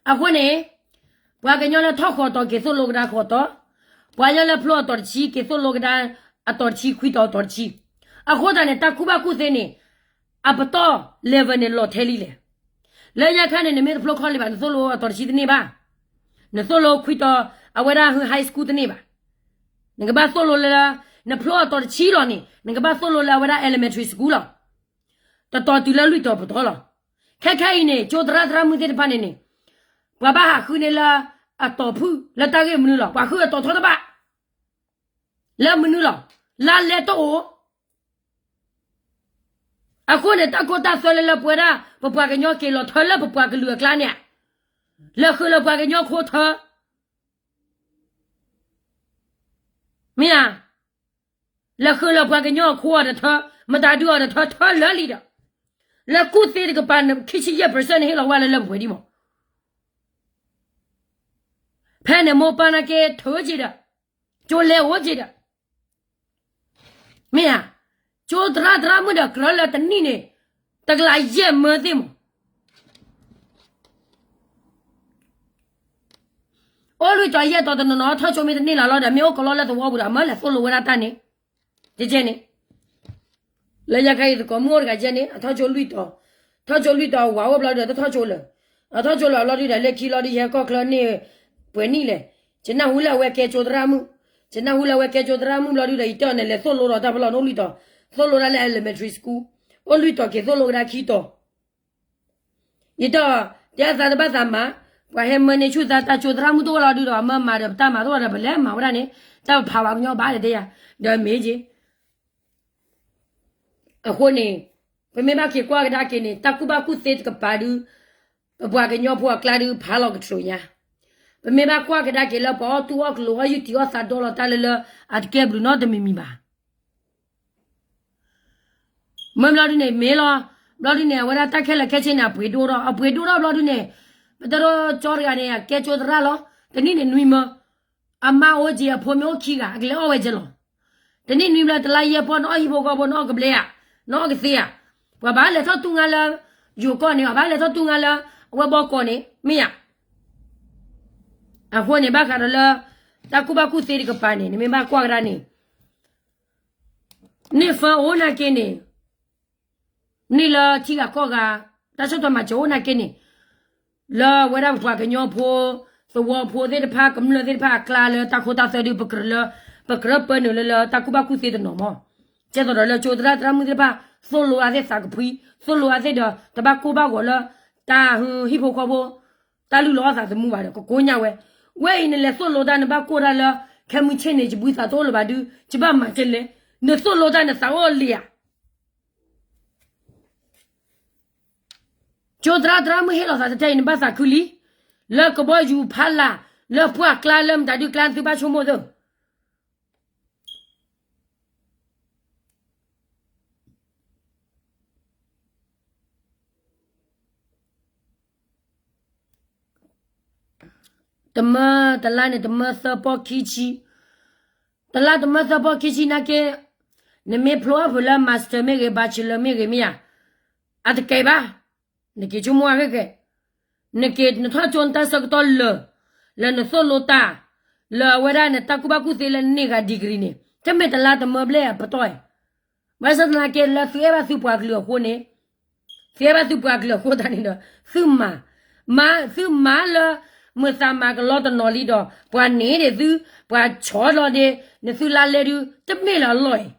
အဃိန့ၣ် ပှၤကညီလၢထီၣ်ဃိးတီၤက့ၤသိၣ်လိကဒါဃိးတီၤ, ပှၤကညီလၢဖျိအတီၤတဆံက့ၤသိၣ်လိကဒါ အတီၤတဆံ ခွံတီၤအတီၤတဆံ, အဃိသတးန့ၣ် တၢ်ကူၣ်ဘၣ်ကူၣ်သ့န့ၣ် အပတီၢ် level န့ၣ် လီၤထဲလံလဲၣ်, လၢညါခါန့ၣ် နမ့ၢ်တဖျိခီလ့ၣ်ဘၣ် နသိၣ်လိအတီၤတဆံတန့ၢ်ဘၣ်, နသိၣ်လိခွံတီၤ အဝဲဒၣ် high school တန့ၢ်ဘၣ်, နကဘၣ်သိၣ်လိလၢ နဖျိအတီၤတဆံလီၤန့ၣ် နကဘၣ်သိၣ်လိလၢအဝဲဒၣ် elementary school လီၤ တတီၤတုၤလၢလွံၢ်တီၤပတီၢ်လီၤ. ခဲခဲအံၤန့ၣ် ကၠိသရၣ်သရၣ်မုၣ်သ့ၣ်တဖၣ်န့ၣ်န့ၣ် ပှၤဘၣ်ဟးဃုန့ၢ်လၢအတီၤဖုၣ်လၢတၢ်ဂ့ၢ်မနုၤလီၤ, ပှၤဃုအတီၤထီတဘၣ် လၢမနုၤလီၤ, လါလဲတအိၣ် အဃိန့ၣ် တၢ်ခိတၢ်သွဲလၢလၢပဝဲဒၣ် ပပှၤကညီက့ၤလီၤထၢလၢပပှၤကလုာ်အကျါန့ၣ်, လဲၤဃုာ်လီၤပှၤကညီခိထၢ မ့ၢ်ဧါ, လဲၤဃုာ်လီၤပှၤကညီအခိအီၤတထၢ, မတၤဒုးအီၤတထၢ ထၢလၢာ်လံဒီး, လၢကူၣ်သ့တကပၤ ခံဆံယဲၢ် percent န့ၣ် ဟ့ၣ်လီၤဝဲလၢလၢပှဲၤဒံးမး ဖဲန့ၣ်မိၢ်ပၢ်နာ်က့ ထုးက့ၤဒီး, ကၠိလဲၤအိၣ်က့ၤဒီး, မ့ၢ်ဧါ, ကၠိသရၣ်သရၣ်မုၣ်ဒီးကြၢးလၢတနံၣ်န့ၣ် တကလးယဲၢ်မၢသ့ၣ်မး, အိၣ်လွံၢ်တီၤယဲၢ်တီၤတနီၤနီၤ ထီၣ်ကၠိမ့ၢ်တန့ၢ်လီၤလီၤဒီး မ့ၢ်အိၣ်ကလီလၢသဝီပူၤဒီး အမၢလဲၤသိၣ်လိဝဲဒၣ်တၢ်န့ၣ်, ကဲကဲန့ၣ် လၢညါခါအံၤသကိးမုၣ်အိၣ်တဂၤကဲန့ၣ် အထီၣ်ကၠိလွံၢ်တီၤ, ထီၣ်ကၠိလွံၢ်တီၤဝးအိၣ်ဘျီဒီး တထီၣ်ကၠိလၢၤ, အထီၣ်ကၠိလၢၤဘျီဒုဒီး လၢခံလီၤဒု ယဟဲကီၢ်ချၢန့ၣ် ပှဲၤနံၣ်လဲၣ်, ယနၢ်ဟူလၢအဝဲကဲကၠိသရၣ်မုၣ်, ယနၢ်ဟူလၢအဝဲကဲကၠိသရၣ်မုၣ်ဘျီဒုဒီး ယတဲအီၤန့ၣ် လဲၤသိၣ်လိဒီးတၢ်ဖီလီၤန့ၣ် အိၣ်လွံၢ်တီၤ, သိၣ်လိဒၣ်လၢ elementary school, အိၣ်လွံၢ်တီၤက့ၤသိၣ်လိကဒါခံတီၤ ယတဲအီၤ တဲအသးတဘၣ်သးမၤ, ပှၤဟဲမၢန့ၢ်ဆူၣ်သးတၢ်ကၠိသရၣ်မုၣ်တအိၣ်လီၤဒုဒီး အမၢမၤဒီးပတၢ်မၤတအိၣ်ဒီး ပလဲၤမၤဝဲဒၣ်န့ၣ် တၢ်ပဖးပှၤကညီဘၣ်ဒီးတဲယၤ, ဒီးမ့ၢ်က့ၤ အဃိန့ၣ် ပမ့ၢ်ဘၣ်က့ၤကွၢ်ကဒါက့ၤန့ၣ် တၢ်ကူၣ်ဘၣ်ကူၣ်သ့တကပၤဒု ပပှၤကညီဖိအကျါဒု ဖးလီၤကတြူာ်ညါ, ပမ့ၢ်ဘၣ်ကွၢ်ကဒါက့ၤလၢပှၤအီၣ်တူၢ်အီၣ်ကလိၤ အီၣ်ယူၢ်တံၢ်အီၣ်သးဒီလီၤတၢ်လၢလၢ အတကဲဘျုးနီတမံၤမံၤဘၣ် မ့ၢ်ဘျီဒုန့ၣ် မ့ၢ်လီၤ, ဘျီဒုန့ၣ် အဝဲဒၣ်တၢ်ခဲလၢာ်ခဲဆ့န့ၣ် အပှ့ၤဒိၣ်ထီၣ်, အပှ့ၤဒိၣ်ထီၣ်ဘျီဒုန့ၣ် ပတရိကၠီတဂၤန့ၣ် အကဲကၠိသရၣ်လီၤ, တနံၣ်န့ၣ်နွံမၢ, အမါအိၣ်က့ၤ အဖိမ့ၢ်အိၣ်ခံဂၤ အကလဲၤအီၣ်ဝဲကဲလီၤ, တနံၣ်နွံဘျီ တလါယဲၢ်ပီၢ် နအီၣ်ဟံၣ်ဖိဃီဖိ နအီၣ်ကဘျဲဧါ, နအီၣ်ကသ့ဧါ, ပှၤဘၣ်လဲၤထီၣ်တူၢ်ငါလၢ ယိၤကီၢ်န့ၣ် အဘၣ်လဲၤထီၣ်တူၢ်ငါလၢ အဝဲဘီကီၢ်န့ၣ် မ့ၢ်ဧါ, အဃိန့ၣ် ဘၣ်ဃးဒီးလၢ တၢ်ကူၣ်ဘၣ်ကူၣ်သ့တကပၤန့ၣ် နမ့ၢ်ဘၣ်ကွၢ်ကဒါန့ၣ် န့ၢ်ဖၢအိၣ်နာ်က့န့ၣ်, န့ၢ်လၢထံဂၤကီၢ်ဂၤ, တၢ်ဆီၣ်ထွဲမၤစၢၤအိၣ်နာ်က့န့ၣ်, လၢအဝဲဒၣ်ပပှၤကညီဖိ, သဝီဖိသ့ၣ်တဖၣ် ကမျၢၢ်သ့ၣ်တဖၣ်အကျါလၢတၢ်ခိတၢ်သွဲဒု ပကြၢးလၢ, ပကြၢးပၢနုာ်လၢလၢတၢ်ကူၣ်ဘၣ်ကူၣ်သ့တနီၤမး, ကဲသိးဒီးလၢကၠိသရၣ်သရၣ်မုၣ်သ့ၣ်တဖၣ် သိၣ်လိအသ့ၣ်သးကဖှံ, သိၣ်လိအသ့ၣ်ဒီး တဘၣ်ကိၢ်ဘၣ်ဂီၤလၢ တၢ်ဟ့ၣ်ဖိဃီဖိ တၢ်လုၢ်လီၤအီၣ်သးသမူဘၣ်ဒီး ကကိညၢ်ဝဲ, ဝဲအံၤန့ၣ် လဲၤသိၣ်လိတၢ် နဘၣ်ကိၢ်တၢ်လၢ ခဲမုၢ်ဆ့ၣ်န့ၣ် ယဘှံသးတအိၣ်လၢၤဘၣ်ဒု, ယဘၣ်မၤကဲလဲၣ်, နသိၣ်လိတၢ်နသးအိၣ်လံဧါ. ကၠိသရၣ်သရၣ်မုၣ်ဟ့ၣ်လီၤသးတတဲအံၤ နဘၣ်သးခုလံ, လၢကဘီယူၤဖးလာ်, လၢပှၢ်ကျါ, လၢမတၤဒုကျါ သုဘၣ်ဆိကမိၣ်သၢ တမၢတလါန့ၣ် တမၢသၢပီၢ်ခံဆံ, တလါတမၢသၢပီၢ်ခံဆံနာ်က့, နမ့ၢ်ဖျိအီၣ်ဖုးလၢ master မ့ၢ်ဂ့ၤ bachelor မ့ၢ်ဂ့ၤမ့ၢ်ဧါ, အတကဲဘၣ်, နက့ၤဆိကမိၣ်အဂ့ၢ်ကဲ, နက့ၤနထီၣ်ကၠိနတၢ်ဆၢကတီၢ်လၢာ်, လၢနသိၣ်လိတၢ်, လၢအဝဲဒၣ်နတၢ်ကူၣ်ဘၣ်ကူၣ်သ့လၢနန့ၢ်ဂၤ degree န့ၣ် တမ့ၢ်တလါတမၢဘျဲၣ်အပတီၢ်ဧါ. ဘၣ်ဆၣ်သနာ်က့ လၢသုအဲၣ်ဘၣ်သုပှၤကလုာ်အဃိန့ၣ်, သုအဲၣ်ဘၣ်သုပှၤကလုာ်အဃိသတးန့ၣ်ဒီး သုမၤ, မၤ, သုမၤလၢ မုာ်သးမၤကလီတနီၤလံဒီး ပှၤန့ၢ်ဒံးသု, ပှၤဆီလီၤဒံး နသုလါလဲဒု တမ့ၢ်လၢအလီၢ်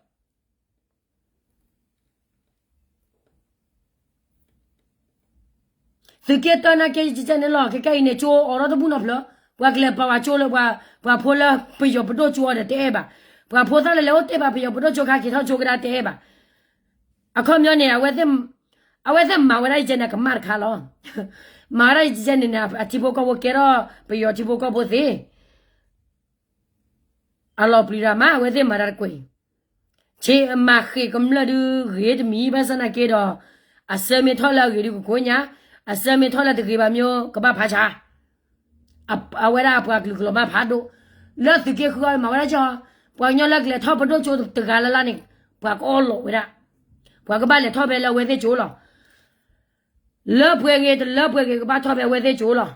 အံၤ သုးက့တၢနာ်က့ ကကဲန့ၣ်လီၤ. ခဲကဲအံၤန့ၣ် ကၠိအိးထီၣ်တဘူၣ်နီတဖျၢၣ်, ပှၤကလဲၤပာ်ဝဲကၠိလၢ ပှၤဖိလၢပယီၤပဒိၣ်ကၠိအီၤဒီးတအဲၣ်ဘၣ်, ပှၤဖိသၣ်လၢလဲၤအိၣ်တဲဘၣ်ပယီၤပဒိၣ်ကၠိခါ က့ၤထီၣ်ကၠိကဒါတအဲၣ်ဘၣ်. အခီပညီန့ၣ် အဝဲသ့ၣ်မၤဝဲဒၣ်ယကဲန့ၣ် ကမၣ်တခါလီၤ. မၤဝဲဒၣ်ယကဲန့ၣ်န့ၣ် အထံဖိကီၢ်ဖိကဲထီၣ်ပယီၤထံဖိကီၢ်ဖိသ့ အလီၤပျံၤရၤမး အဝဲသ့ၣ်မၤတၢ်တကွံာ်အံၤ, ဆ့မၤဃ့ၢ်ကမျၢၢ်ဒုဂ့ၤတမံၤ ဘၣ်ဆၣ်နာ်က့ဒီး အဆၢမ့ၢ်ထီၣ်လၢအဂ့ၤဒုကကိးညါ, အဆၢမ့ၢ်ထီၣ်လၢတဂ့ၤဘၣ်မ့ၢ် ကဘၣ်ဖးဆါ, အဝဲဒၣ်ပှၤကလုာ်ကလီၤမၢ်ဖးဒိၣ်, လၢသုးက့ဃုအီၤမၤဝဲဒၣ်ကၠီ, ပှၤကညီလၢကလဲၤထီၣ်ပဒိၣ်ကၠိတဂၤလၢ်လၢ်န့ၣ် ပှၤကအီၣ်လိးဝဲဒၣ်, ပှၤကဘၣ်လဲၤထီၣ်ဖဲလၢအဝဲသ့ၣ်ကၠိလီၤ. လၢပှဲၤဂ့ၤတလၢပှဲၤဂ့ၤ ကဘၣ်ထီၣ်ဖဲအဝဲသ့ၣ်ကၠိလီၤ.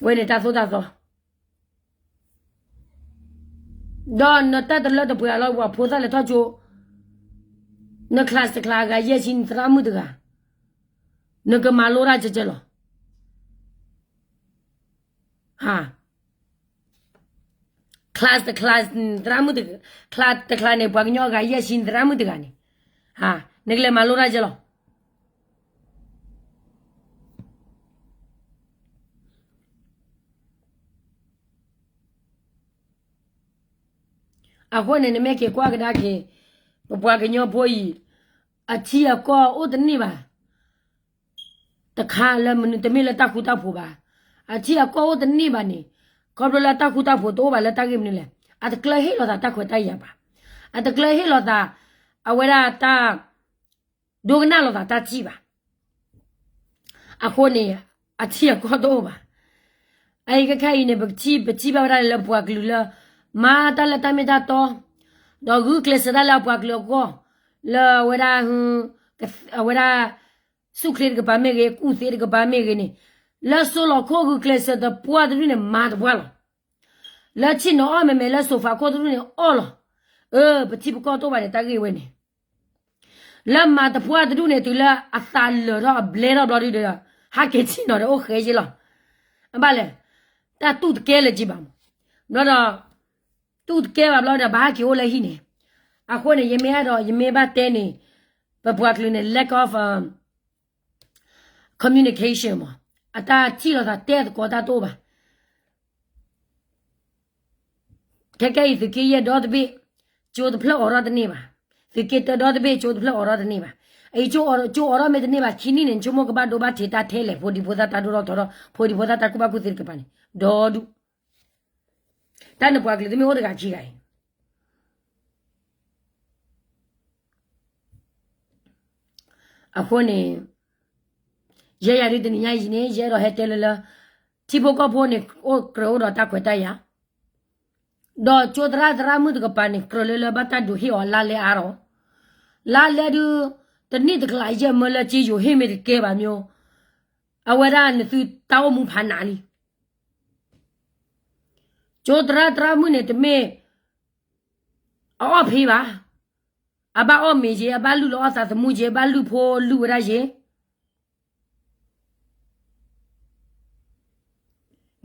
ဝဲန့ၣ်တၢ်သိၣ်တၢ်သီ, ဒီးနတၢ်တလၢတပှဲၤအလီၢ် ပှၤဖိသၣ်လဲၤထီၣ်ကၠိ, န class တ class အဂၤယဲၢ်ဆံ နသရၣ်မုၣ်တဂၤ, နကမၤလိတၢ်ကဲကဲလီၤ. ဟါ, class တ class သရၣ်မုၣ်တဂၤ, class တ class န့ၣ် ပှၤကညီအဂၤယဲၢ်ဆံ နသရၣ်မုၣ်တဂၤန့ၣ်, ဟါ, နကလဲၤမၤလိတၢ်ကဲလီၤ. အဃိန့ၣ် နမ့ၢ်က့ၤကွၢ်ကဒါက့ၤ ပပှၤကညီဖိအံၤ အထံအကီၢ်အိၣ်တန့ၢ်ဘၣ်. တခါလၢမနုၤတမ့ၢ်လၢတၢ်ဃူတၢ်ဖိးဘၣ်. အထံအကီၢ်အိၣ်တန့ၢ်ဘၣ်န့ၣ် ခီဖျိလၢတၢ်ဃူတၢ်ဖိးတအိၣ်ဘၣ်လၢတၢ်ဂ့ၢ်မနုၤလဲၣ်. အတကျၢၤဟ့ၣ်လီၤသးတၢ်ခွဲးတၢ်ယာ်ဘၣ်. အတကျၢၤဟ့ၣ်လီၤသး အဝဲဒၣ်တၢ် ဒိကနၣ်လိာ်သးတၢ်ထံၣ်ဘၣ်. အဃိန့ၣ် အထံအကီၢ်တအိၣ်ဘၣ်. အအံၤခဲခဲအံၤန့ၣ် ပထံၣ် ပထံၣ်ဘၣ်ဝဲဒၣ်လၢပှၤကလုာ်လၢ မၤတၢ်လၢတၢ်မ့ၢ်တၢ်တီ, ဒီးဂုာ်ကျဲးစၢးတၢ်လၢအပှၤကလုာ်အဂီၢ်, လၢအဝဲဒၣ် အဝဲဒၣ် ဆူၣ်ချ့တကပၤမ့ၢ်ဂ့ၤ, ကူၣ်သ့တကပၤမ့ၢ်ဂ့ၤန့ၣ်, လၢစိလီၤခိၣ်ဂုာ်ကျဲးစၢးတပှၢ်တဒူၣ်န့ၣ် မၤတပှၢ်လီၤ. လၢဆ့ၣ်နီၤအီၣ်မဲာ်မဲာ်လၢစိၤဖးခိၣ်တဒူၣ်န့ၣ်အီၣ်လီၤ. အၢ ပထံပကီၢ်တအိၣ်ဘၣ်န့ၣ် တၢ်ဂ့ၢ်ဝဲန့ၣ် လၢမၤတပှၢ်တဒူၣ်န့ၣ် တုၤလၢအသးလၢာ်ထီၣ်အဘျဲထီၣ်ဘျီဒုဒီး ဟးက့ၤဆ့ၣ်နီၤဒီးအိၣ်ဃဲယ့လီၤ. အဘၣ်လဲၣ်, တၢ်တူၢ်တကဲလၢၤက့ဘၣ်မး. ဘျီဒီး တူၢ်တကဲဘၣ်ဘျီဒီး ဘၣ်ဟးက့ၤအိၣ်လၢဟံၣ်န့ၣ်. အဃိန့ၣ် ယမ့ၢ်အဲၣ်ဒိး ယမ့ၢ်ဘၣ်တဲန့ၣ် ပပှၤကလုာ်န့ၣ် lack of communication မး, အတၢ်ထံၣ်လိာ်သးတဲသကိးတၢ်တအိၣ်ဘၣ်. ခဲကဲအံၤ သုးက့ယဲၢ်ဒီတဘ့ၣ် ကၠိတဖျၢၣ်အိးထီၣ်တန့ၢ်ဘၣ်. သုးက့တၢဒီတဘ့ၣ် ကၠိတဖျၢၣ်အိးထီၣ်တန့ၢ်ဘၣ်. အံၤ ကၠိအိးထီၣ်မ့ၢ်တန့ၢ်ဘၣ် ခံနံၣ်န့ၣ် နဆိကမိၣ်ကဘၣ်ဒိဘၣ်ထံးတၢ်ထဲလဲၣ်, ဖိဒံဖိသၣ်တၢ်ဒိၣ်ထီၣ်ထီထီၣ်, ဖိဒံဖိသၣ်တၢ်ကူၣ်ဘၣ်ကူၣ်သ့တကပၤန့ၣ် ဒီဒူၣ်. တၢ်နပှၤကလုာ်တမ့ၢ်အိၣ်တဂၤခံဂၤအံၤ အဃိန့ၣ် ယဲယၤဒုတနံၤညါအံၤန့ၣ် ယအဲၣ်ဒိးဟဲတဲလၢလၢ ထံဖိကီၢ်ဖိန့ၣ် အိၣ်ကြၢးအိၣ်ဒီးတၢ်ခွဲးတၢ်ယာ်, ဒီးကၠိသရၣ်သရၣ်မုၣ်တကပၤန့ၣ် ကြၢးလၢလၢဘၣ်တၢ်ဒုးဟ့ၣ်အီၤလါလဲအါထီၣ်, လါလဲဒု တနံၣ်တကလးယဲၢ်မၢလၢကၠ့ယိၤဟ့ၣ်မ့ၢ်တကဲဘၣ်မၠိ, အဝဲဒၣ်နသုတၢ်အိၣ်မူဖးနးလံ. ကၠိသရၣ်သရၣ်မုၣ်န့ၣ် တမ့ၢ် အအီၣ်ဖ့ဘၣ်, အဘၣ်အီၣ်မ့ၤက့ၤ, အဘၣ်လုၢ်လီၤအီၣ်သးသမူက့ၤ, အဘၣ်လုၢ်ဖိလုၢ်ဝဲဒၣ်က့ၤ,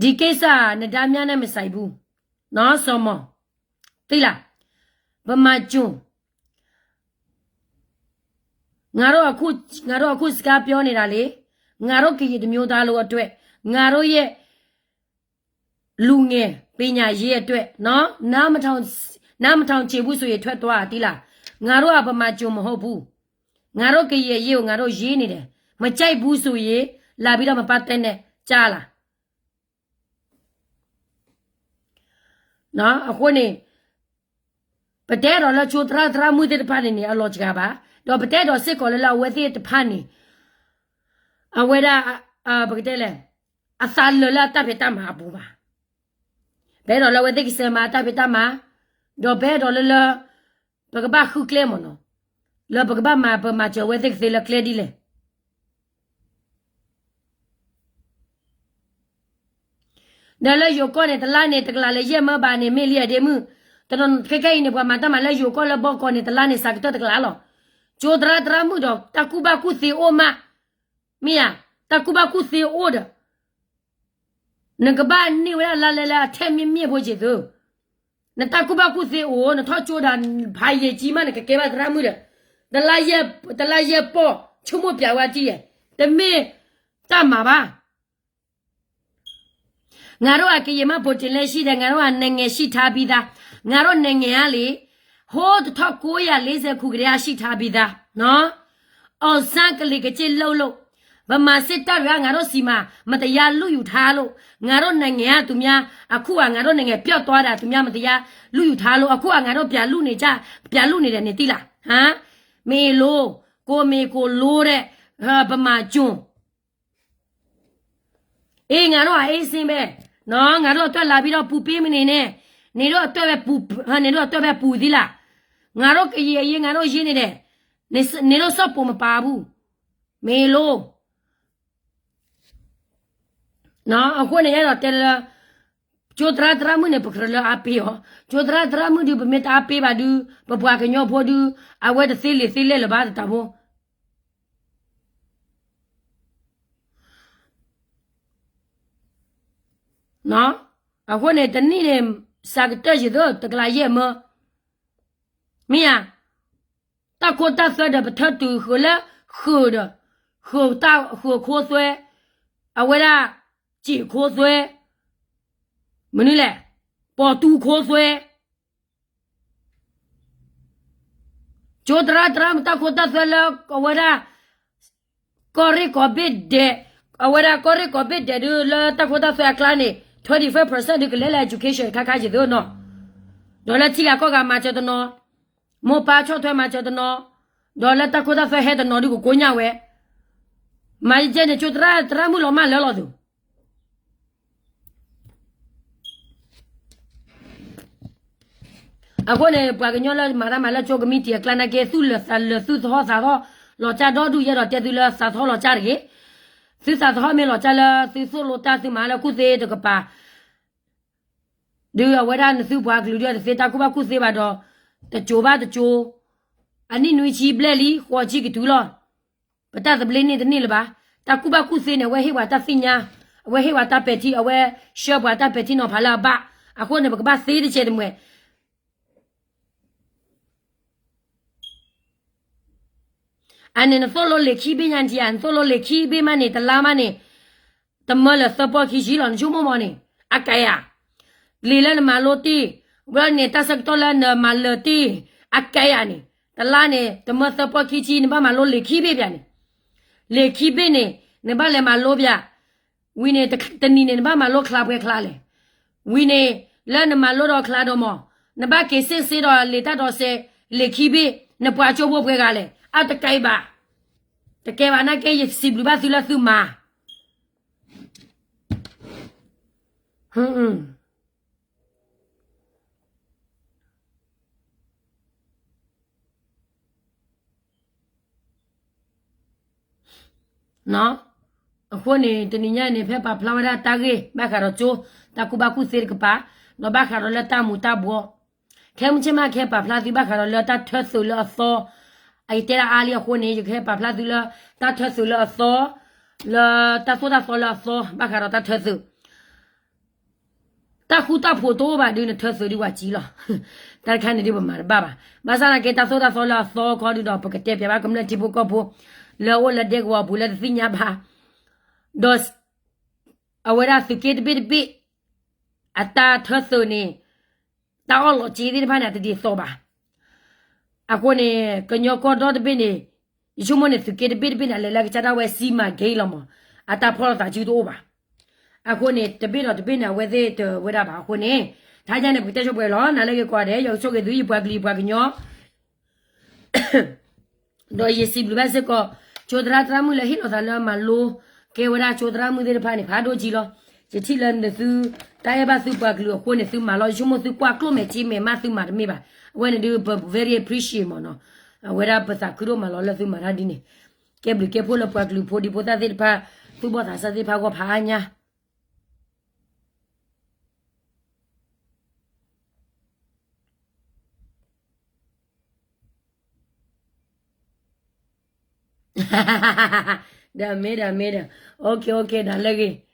ဒီကိစ္စ နဒါမျှနဲ့မဆိုင်ဘူး, နော် စီၤမီၤ, သိလား, ဗမာကျွန် ငါတို့အခု, ငါတို့အခုစကားပြောနေတာလေ, ငါတို့ကရင်တစ်မျိုးသားလုံးအတွက်, ငါတို့ရဲ့လူငယ်ပညာရေးအတွက်နော်, နားမထောင်, နမ့ၢ်ထောင်ချေဘူးဆိုရင် ထွက်သွား တံၢ်လၢ်, ငါတို့က ဗမာကျွန်မဟုတ်ဘူး, ငါတို့ကရင်အရေးကို ငါတို့ရေးနေတယ်, မကြိုက်ဘူးဆိုရင် လာပြီးတော့ မပတ်သက်နဲ့ ကြားလား. အဃိန့ၣ် ပတဲဒီးလၢကၠိသရၣ်သရၣ်မုၣ်သ့ၣ်တဖၣ်န့ၣ်န့ၣ် အလီၤစှၤဘၣ်, ဒီးပတဲဒီးစ့ၢ်ကီးလၢလၢအဝဲသ့ၣ်တဖၣ်န့ၣ် အဝဲဒၣ် ပကတဲလဲၣ် အသးလၢာ်လၢအတၢ်ဖံးတၢ်မၤအပူၤဘၣ်. ပအဲၣ်ဒိးလၢအဝဲသ့ၣ်ကစဲးမၤအတၢ်ဖံးတၢ်မၤ, ဒီးပအဲၣ်ဒိးလၢလၢ ပကဘၣ်ဃုကျဲမ့ၢ်နီၤ, လၢပကဘၣ်မၤပမၤစၢၤအဝဲသ့ၣ်ကသ့လၢကျဲဒ်လဲၣ်. ဒီးလၢယိၤကီၢ်န့ၣ် တလါန့ၣ် တကလးလၢယဲၢ်မၢဘၣ်န့ၣ် မ့ၢ်လံအဒ့မုၣ်, တနီၤခဲကဲအံၤန့ၣ် ပှၤမၤတၢ်မၤလၢယိၤကီၢ်လၢဘီကီၢ်န့ၣ် တလါန့ၣ် စးကတၢၢ်တကလးလီၤ. ကၠိသရၣ်သရၣ်မုၣ်ဒီး တၢ်ကူၣ်ဘၣ်ကူၣ်သ့အိၣ်မး, မ့ၢ်ဧါ, တၢ်ကူၣ်ဘၣ်ကူၣ်သ့အိၣ်ဒီး နကဘၣ်န့ၢ်ဝဲဒၣ်လါလဲလၢအထဲမ့ၢ်မ့ၢ်ဖိက့ၤသု, နတၢ်ကူၣ်ဘၣ်ကူၣ်သ့အိၣ် နထီၣ်ကၠိဒီး ဖးယံာ်ကံမး နကကဲဘၣ်သရၣ်မုၣ်ဒီး, တလါယဲၢ်ပီၢ် ဆိကမိၣ်ပျးဝဲတံၢ်, တမ့ၢ်တၢ်မၤဘၣ်. ငါတို့က ကရင်မှတ်ပုံတင်လည်းရှိတယ်, ငါတို့က နိုင်ငံရှိထားပြီးသား, ငါတို့နိုင်ငံကလေ, ဟိုးတထောင့်ကိုးရာလေးဆယ်ခုကတည်းက ရှိထားပြီးသားနော်, အောင်ဆန်းကလီကလီလုပ်လို့, ဗမာစစ်တပ်တွေက ငါတို့ဆီမှာ မတရားလုယူထားလို့, ငါတို့နိုင်ငံက သူများ, အခုက ငါတို့နိုင်ငံပျောက်သွားတာ သူများမတရားလုယူထားလို့, အခုက ငါတို့ပြန်လုနေကြ, ပြန်လုနေတယ် နသိလား, ဟမ်, မင်းလို, ကိုမင်းကိုလိုတဲ့, ဗမာကျွန် အေး, ငါတို့က အေးစင်းပဲနော်, ငါတို့အတွက်လာပြီးတော့ ပူပေးမနေနဲ့, နေတို့အတွက်ပဲပူ, နေတို့အတွက်ပဲပူသီးလား, ငါတို့ကရင်အရေး ငါတို့ရေးနေတယ်, နေတို့စော့ပုံမပါဘူး, မင်းလိုနော်, အဃိန့ၣ် အဲၣ်ဒိးတဲလၢ ကၠိသရၣ်သရၣ်မုၣ်န့ၣ် ပကြၢးလၢအါပေးအီၤ, ကၠိသရၣ်သရၣ်မုၣ်ဒုး ပမ့ၢ်တအါပေးဘၣ်ဒုး ပပှၤကညီဖိဒုး အဝဲတသ့လံာ်သ့လဲၢ်လၢၤဘၣ်တတၢ်ဖိ အဃိန့ၣ် တနံၣ်န့ၣ် စးကတၢၢ်ယံၤသိး တကလးယဲၢ်မၢ, မ့ၢ်ဧါ, တၢ်ခိတၢ်သွဲဒီး ပထၢတုၤဃုာ်လၢ ဃုာ်ဒီး, ဃုာ်တၢ်ဃုာ်ခိသွဲ, အဝဲဒၣ် စံာ်ခိသွဲ, မနုၤလဲၣ်, ပိာ်တူခိသွဲ ကၠိသရၣ်သရၣ်မုၣ် တၢ်ခိတၢ်သွဲလၢအဝဲဒၣ် ကီၢ်ရ့ၣ်ကီးဘ့ၣ်ဒဲး, အဝဲဒၣ်ကီၢ်ရ့ၣ်ကီးဘ့ၣ်ဒဲးဒုး လၢတၢ်ခိတၢ်သွဲအကျါန့ၣ် twenty five percent ဒုးကလဲၤလၢ education ခါခါယံၤသိးနီၤ, ဒီးလၢထံဂၤကီၢ်ဂၤမၤစၢၤတနီၤ, မိၢ်ပၢ်ဆီၣ်ထွဲမၤစၢၤတနီၤ, ဒီးလၢတၢ်ခိတၢ်သွဲဟဲတနီၤဒုးကကိညၣ်ဝဲ, မၤယကဲန့ၣ် ကၠိသရၣ်သရၣ်မုၣ်လီၤမၢ်လၢလီၤသုး အဃိန့ၣ် ပှၤကညီလၢမၤတၢ်မၤလၢကၠိကမံးတံာ်အကျါနာ်က့ သုလၢာ်သးလၢာ်သုသဟီၣ်သးသီ လီၤကၢ်ဒီဒူၣ် ယအဲၣ်ဒိးတဲသုလၢသးသဟီၣ်လီၤကၢ်တဂ့ၤ, သုသးသဟီၣ်မ့ၢ်လီၤကၢ်လၢ သုသိၣ်လိတၢ်သုမၤလၢကူၣ်သ့တကပၤ ဒုးအဝဲဒၣ်နသုပှၤကလုာ်ဒုးတသ့တၢ်ကူၣ်ဘၣ်ကူၣ်သ့ဘၣ်ဒီး တစိၤဘၣ်တစိၤ, အနံၣ်နွံဆံဘျဲၣ်လံ ဃိးဆံကတုၤလီၤ, ပတၢ်သဘျ့န့ၢ်တန့ၢ်လၢၤဘၣ်, တၢ်ကူၣ်ဘၣ်ကူၣ်သ့န့ၣ် အဝဲဟ့ၣ်ပှၤတၢ်သ့ၣ်ညါ, အဝဲဟ့ၣ်ပှၤတၢ်ပဲာ်ထံ အဝဲဆှၢပှၤတၢ်ပဲာ်ထံနီၤဖးလၢအဘၣ်, အဃိန့ၣ် ပကဘၣ်သ့တကဲးတမှဲၤ အန့ၣ် နသိၣ်လိလံာ်ခံဘ့ၣ်ညါနထံၣ်ဧါ, နသိၣ်လိလံာ်ခံဘ့ၣ်မးန့ၣ် တလါမးန့ၣ် တမၢလၢာ်သၢပီၢ်ခံဆံလီၤ, နဆိကမိၣ်မးန့ၣ် အကဲယၤ, လံာ်လၢနမၤလိတ့ၢ်, ဝဲန့ၣ် တၢ်ဆၢကတီၢ်လၢနမၤလၢာ်တ့ၢ်, အကဲယၤန့ၣ် တလါန့ၣ် တမၢသၢပီၢ်ခံဆံ နဘၣ်မၤလိလံာ်ခံဘ့ၣ်ပၠးန့ၣ်, လံာ်ခံဘ့ၣ်န့ၣ် နဘၣ်လဲၤမၤလိပၠး ဝံၤန့ၣ် တနံၤန့ၣ် နဘၣ်မၤလိချါပှဲၤချါလဲၣ်. ဝံၤန့ၣ် လၢနမၤလိဒီးချါဒီးမး နဘၣ်က့ၤစ့ၣ်စ့ဒီးလံာ်တၢ်ဒိးစဲး လံာ်ခံဘ့ၣ် နပှၤကၠိဖိပှဲၤဂၤလဲၣ်. အတကဲဘၣ်, တကဲဘၣ်နာ်က့ ယစံးဘျုးဘၣ်သုလၢသုမၤ အဃိန့ၣ် တနံၤညါန့ၣ် ဖဲပာ်ဖျါဝဲဒၣ်တၢ်ဂ့ၢ် ဘၣ်ဃးဒီးကၠိ တၢ်ကူၣ်ဘၣ်ကူၣ်သ့တကပၤ, ဒီးဘၣ်ဃးဒီးလၢတၢ်မူၤတၢ်ဘှီး, ခဲမုၢ်ဆ့ၣ်မး ကဟဲပာ်ဖျါသုဘၣ်ဃးဒီးလၢတၢ်ထၢသုးလၢအသီ, အယတဲဒၣ်အါလံအဃိန့ၣ် ယကဟဲပာ်ဖျါသုလၢ တၢ်ထၢသုးလၢအသီ, လၢတၢ်သိၣ်တၢ်သီလၢအသီ ဘၣ်ဃးဒီးတၢ်ထၢသုး တၢ်ဃူတၢ်ဖိးတအိၣ်ဘၣ်ဒုး နထၢသုးဒုးဝဲကံလီၤ. တၢ်တခါန့ၣ်ဒုးပမၤတဘၣ်ဘၣ်. ဘၣ်ဆၣ်သနာ်က့ တၢ်သိၣ်တၢ်သီလၢအသီခီဒုးဒီး ပကတဲပၠးဘၣ်ကမျၢၢ်ထံဖိကီၢ်ဖိ လၢအအိၣ်လၢဒဲကဝီၤအပူၤလၢတသ့ၣ်ညါဘၣ်, ဒီး အဝဲဒၣ်သုးက့တဘ့ၣ်တဘ့ၣ် အတၢ်ထၢသုးန့ၣ် တၢ်အီၣ်လီၤစ့သ့ၣ်တဖၣ်န့ၣ် အတဒ်သိးဘၣ်. အဃိန့ၣ် ကညီကီၢ်ဒီတဘ့ၣ်န့ၣ် ယဆိကမိၣ်န့ၣ် သုးက့တဘ့ၣ်တဘ့ၣ်န့ၣ် အလဲၤလၢကစၢ်ဒၣ်ဝဲ စံမၤက့လီၤမး, အတၢ်ဖီၣ်လိာ်သးစုတအိၣ်ဘၣ်. အဃိန့ၣ် တဘ့ၣ်ဒီးတဘ့ၣ်န့ၣ် အဝဲသ့ၣ်တဝဲဒၣ်ဘၣ်. အဃိန့ၣ် ထါယါန့ၣ် ပကတဲဆိပှဲၤလီၤ. နၤလၢဂ့ၤကိးဂၤဒဲး ယွၤကဆိၣ်ဂ့ၤသု ယပှၤကလုာ်ယပှၤကညီ ဒီးယစံးဘျုးဘၣ်စ့ၢ်ကီး ကၠိသရၣ်သရၣ်မုၣ်လၢဟ့ၣ်လီၤသးလၢမၤလိ ကဲဝဲဒၣ်ကၠိသရၣ်မုၣ်သ့ၣ်တဖၣ်န့ၣ် ဖးဒိၣ်ကံလီၤ. ယထံၣ်လၢနသု တၢ်အဲၣ်ဘၣ်သုပှၤကလုာ်အဃိန့ၣ် သုမၤလီၤ ယဆိကမိၣ်သုကွၢ်ကျိၣ်မဲာ်ထံမဲာ်မးသုမၤတမ့ၢ်ဘၣ်. အဝဲန့ၣ်ဒုး ပ very appreciate မးနီၤ. အဝဲဒၣ်ပသးခုဒိၣ်မးလီၤလၢသုမၤတၢ်ဒ်န့ၣ် ကဲဘျုးကဲဖှိၣ်လၢပှၤကလုာ်ဖိဒံဖိသၣ်သ့ၣ်တဖၣ် သူၣ်ဘီၣ်သးစၢ်သ့ၣ်တဖၣ်ဂီၢ်ဖးအါညါ ဒီးမ့ၢ်ဒီးမ့ၢ်ဒီး OK OK နၤလၢဂ့ၤ.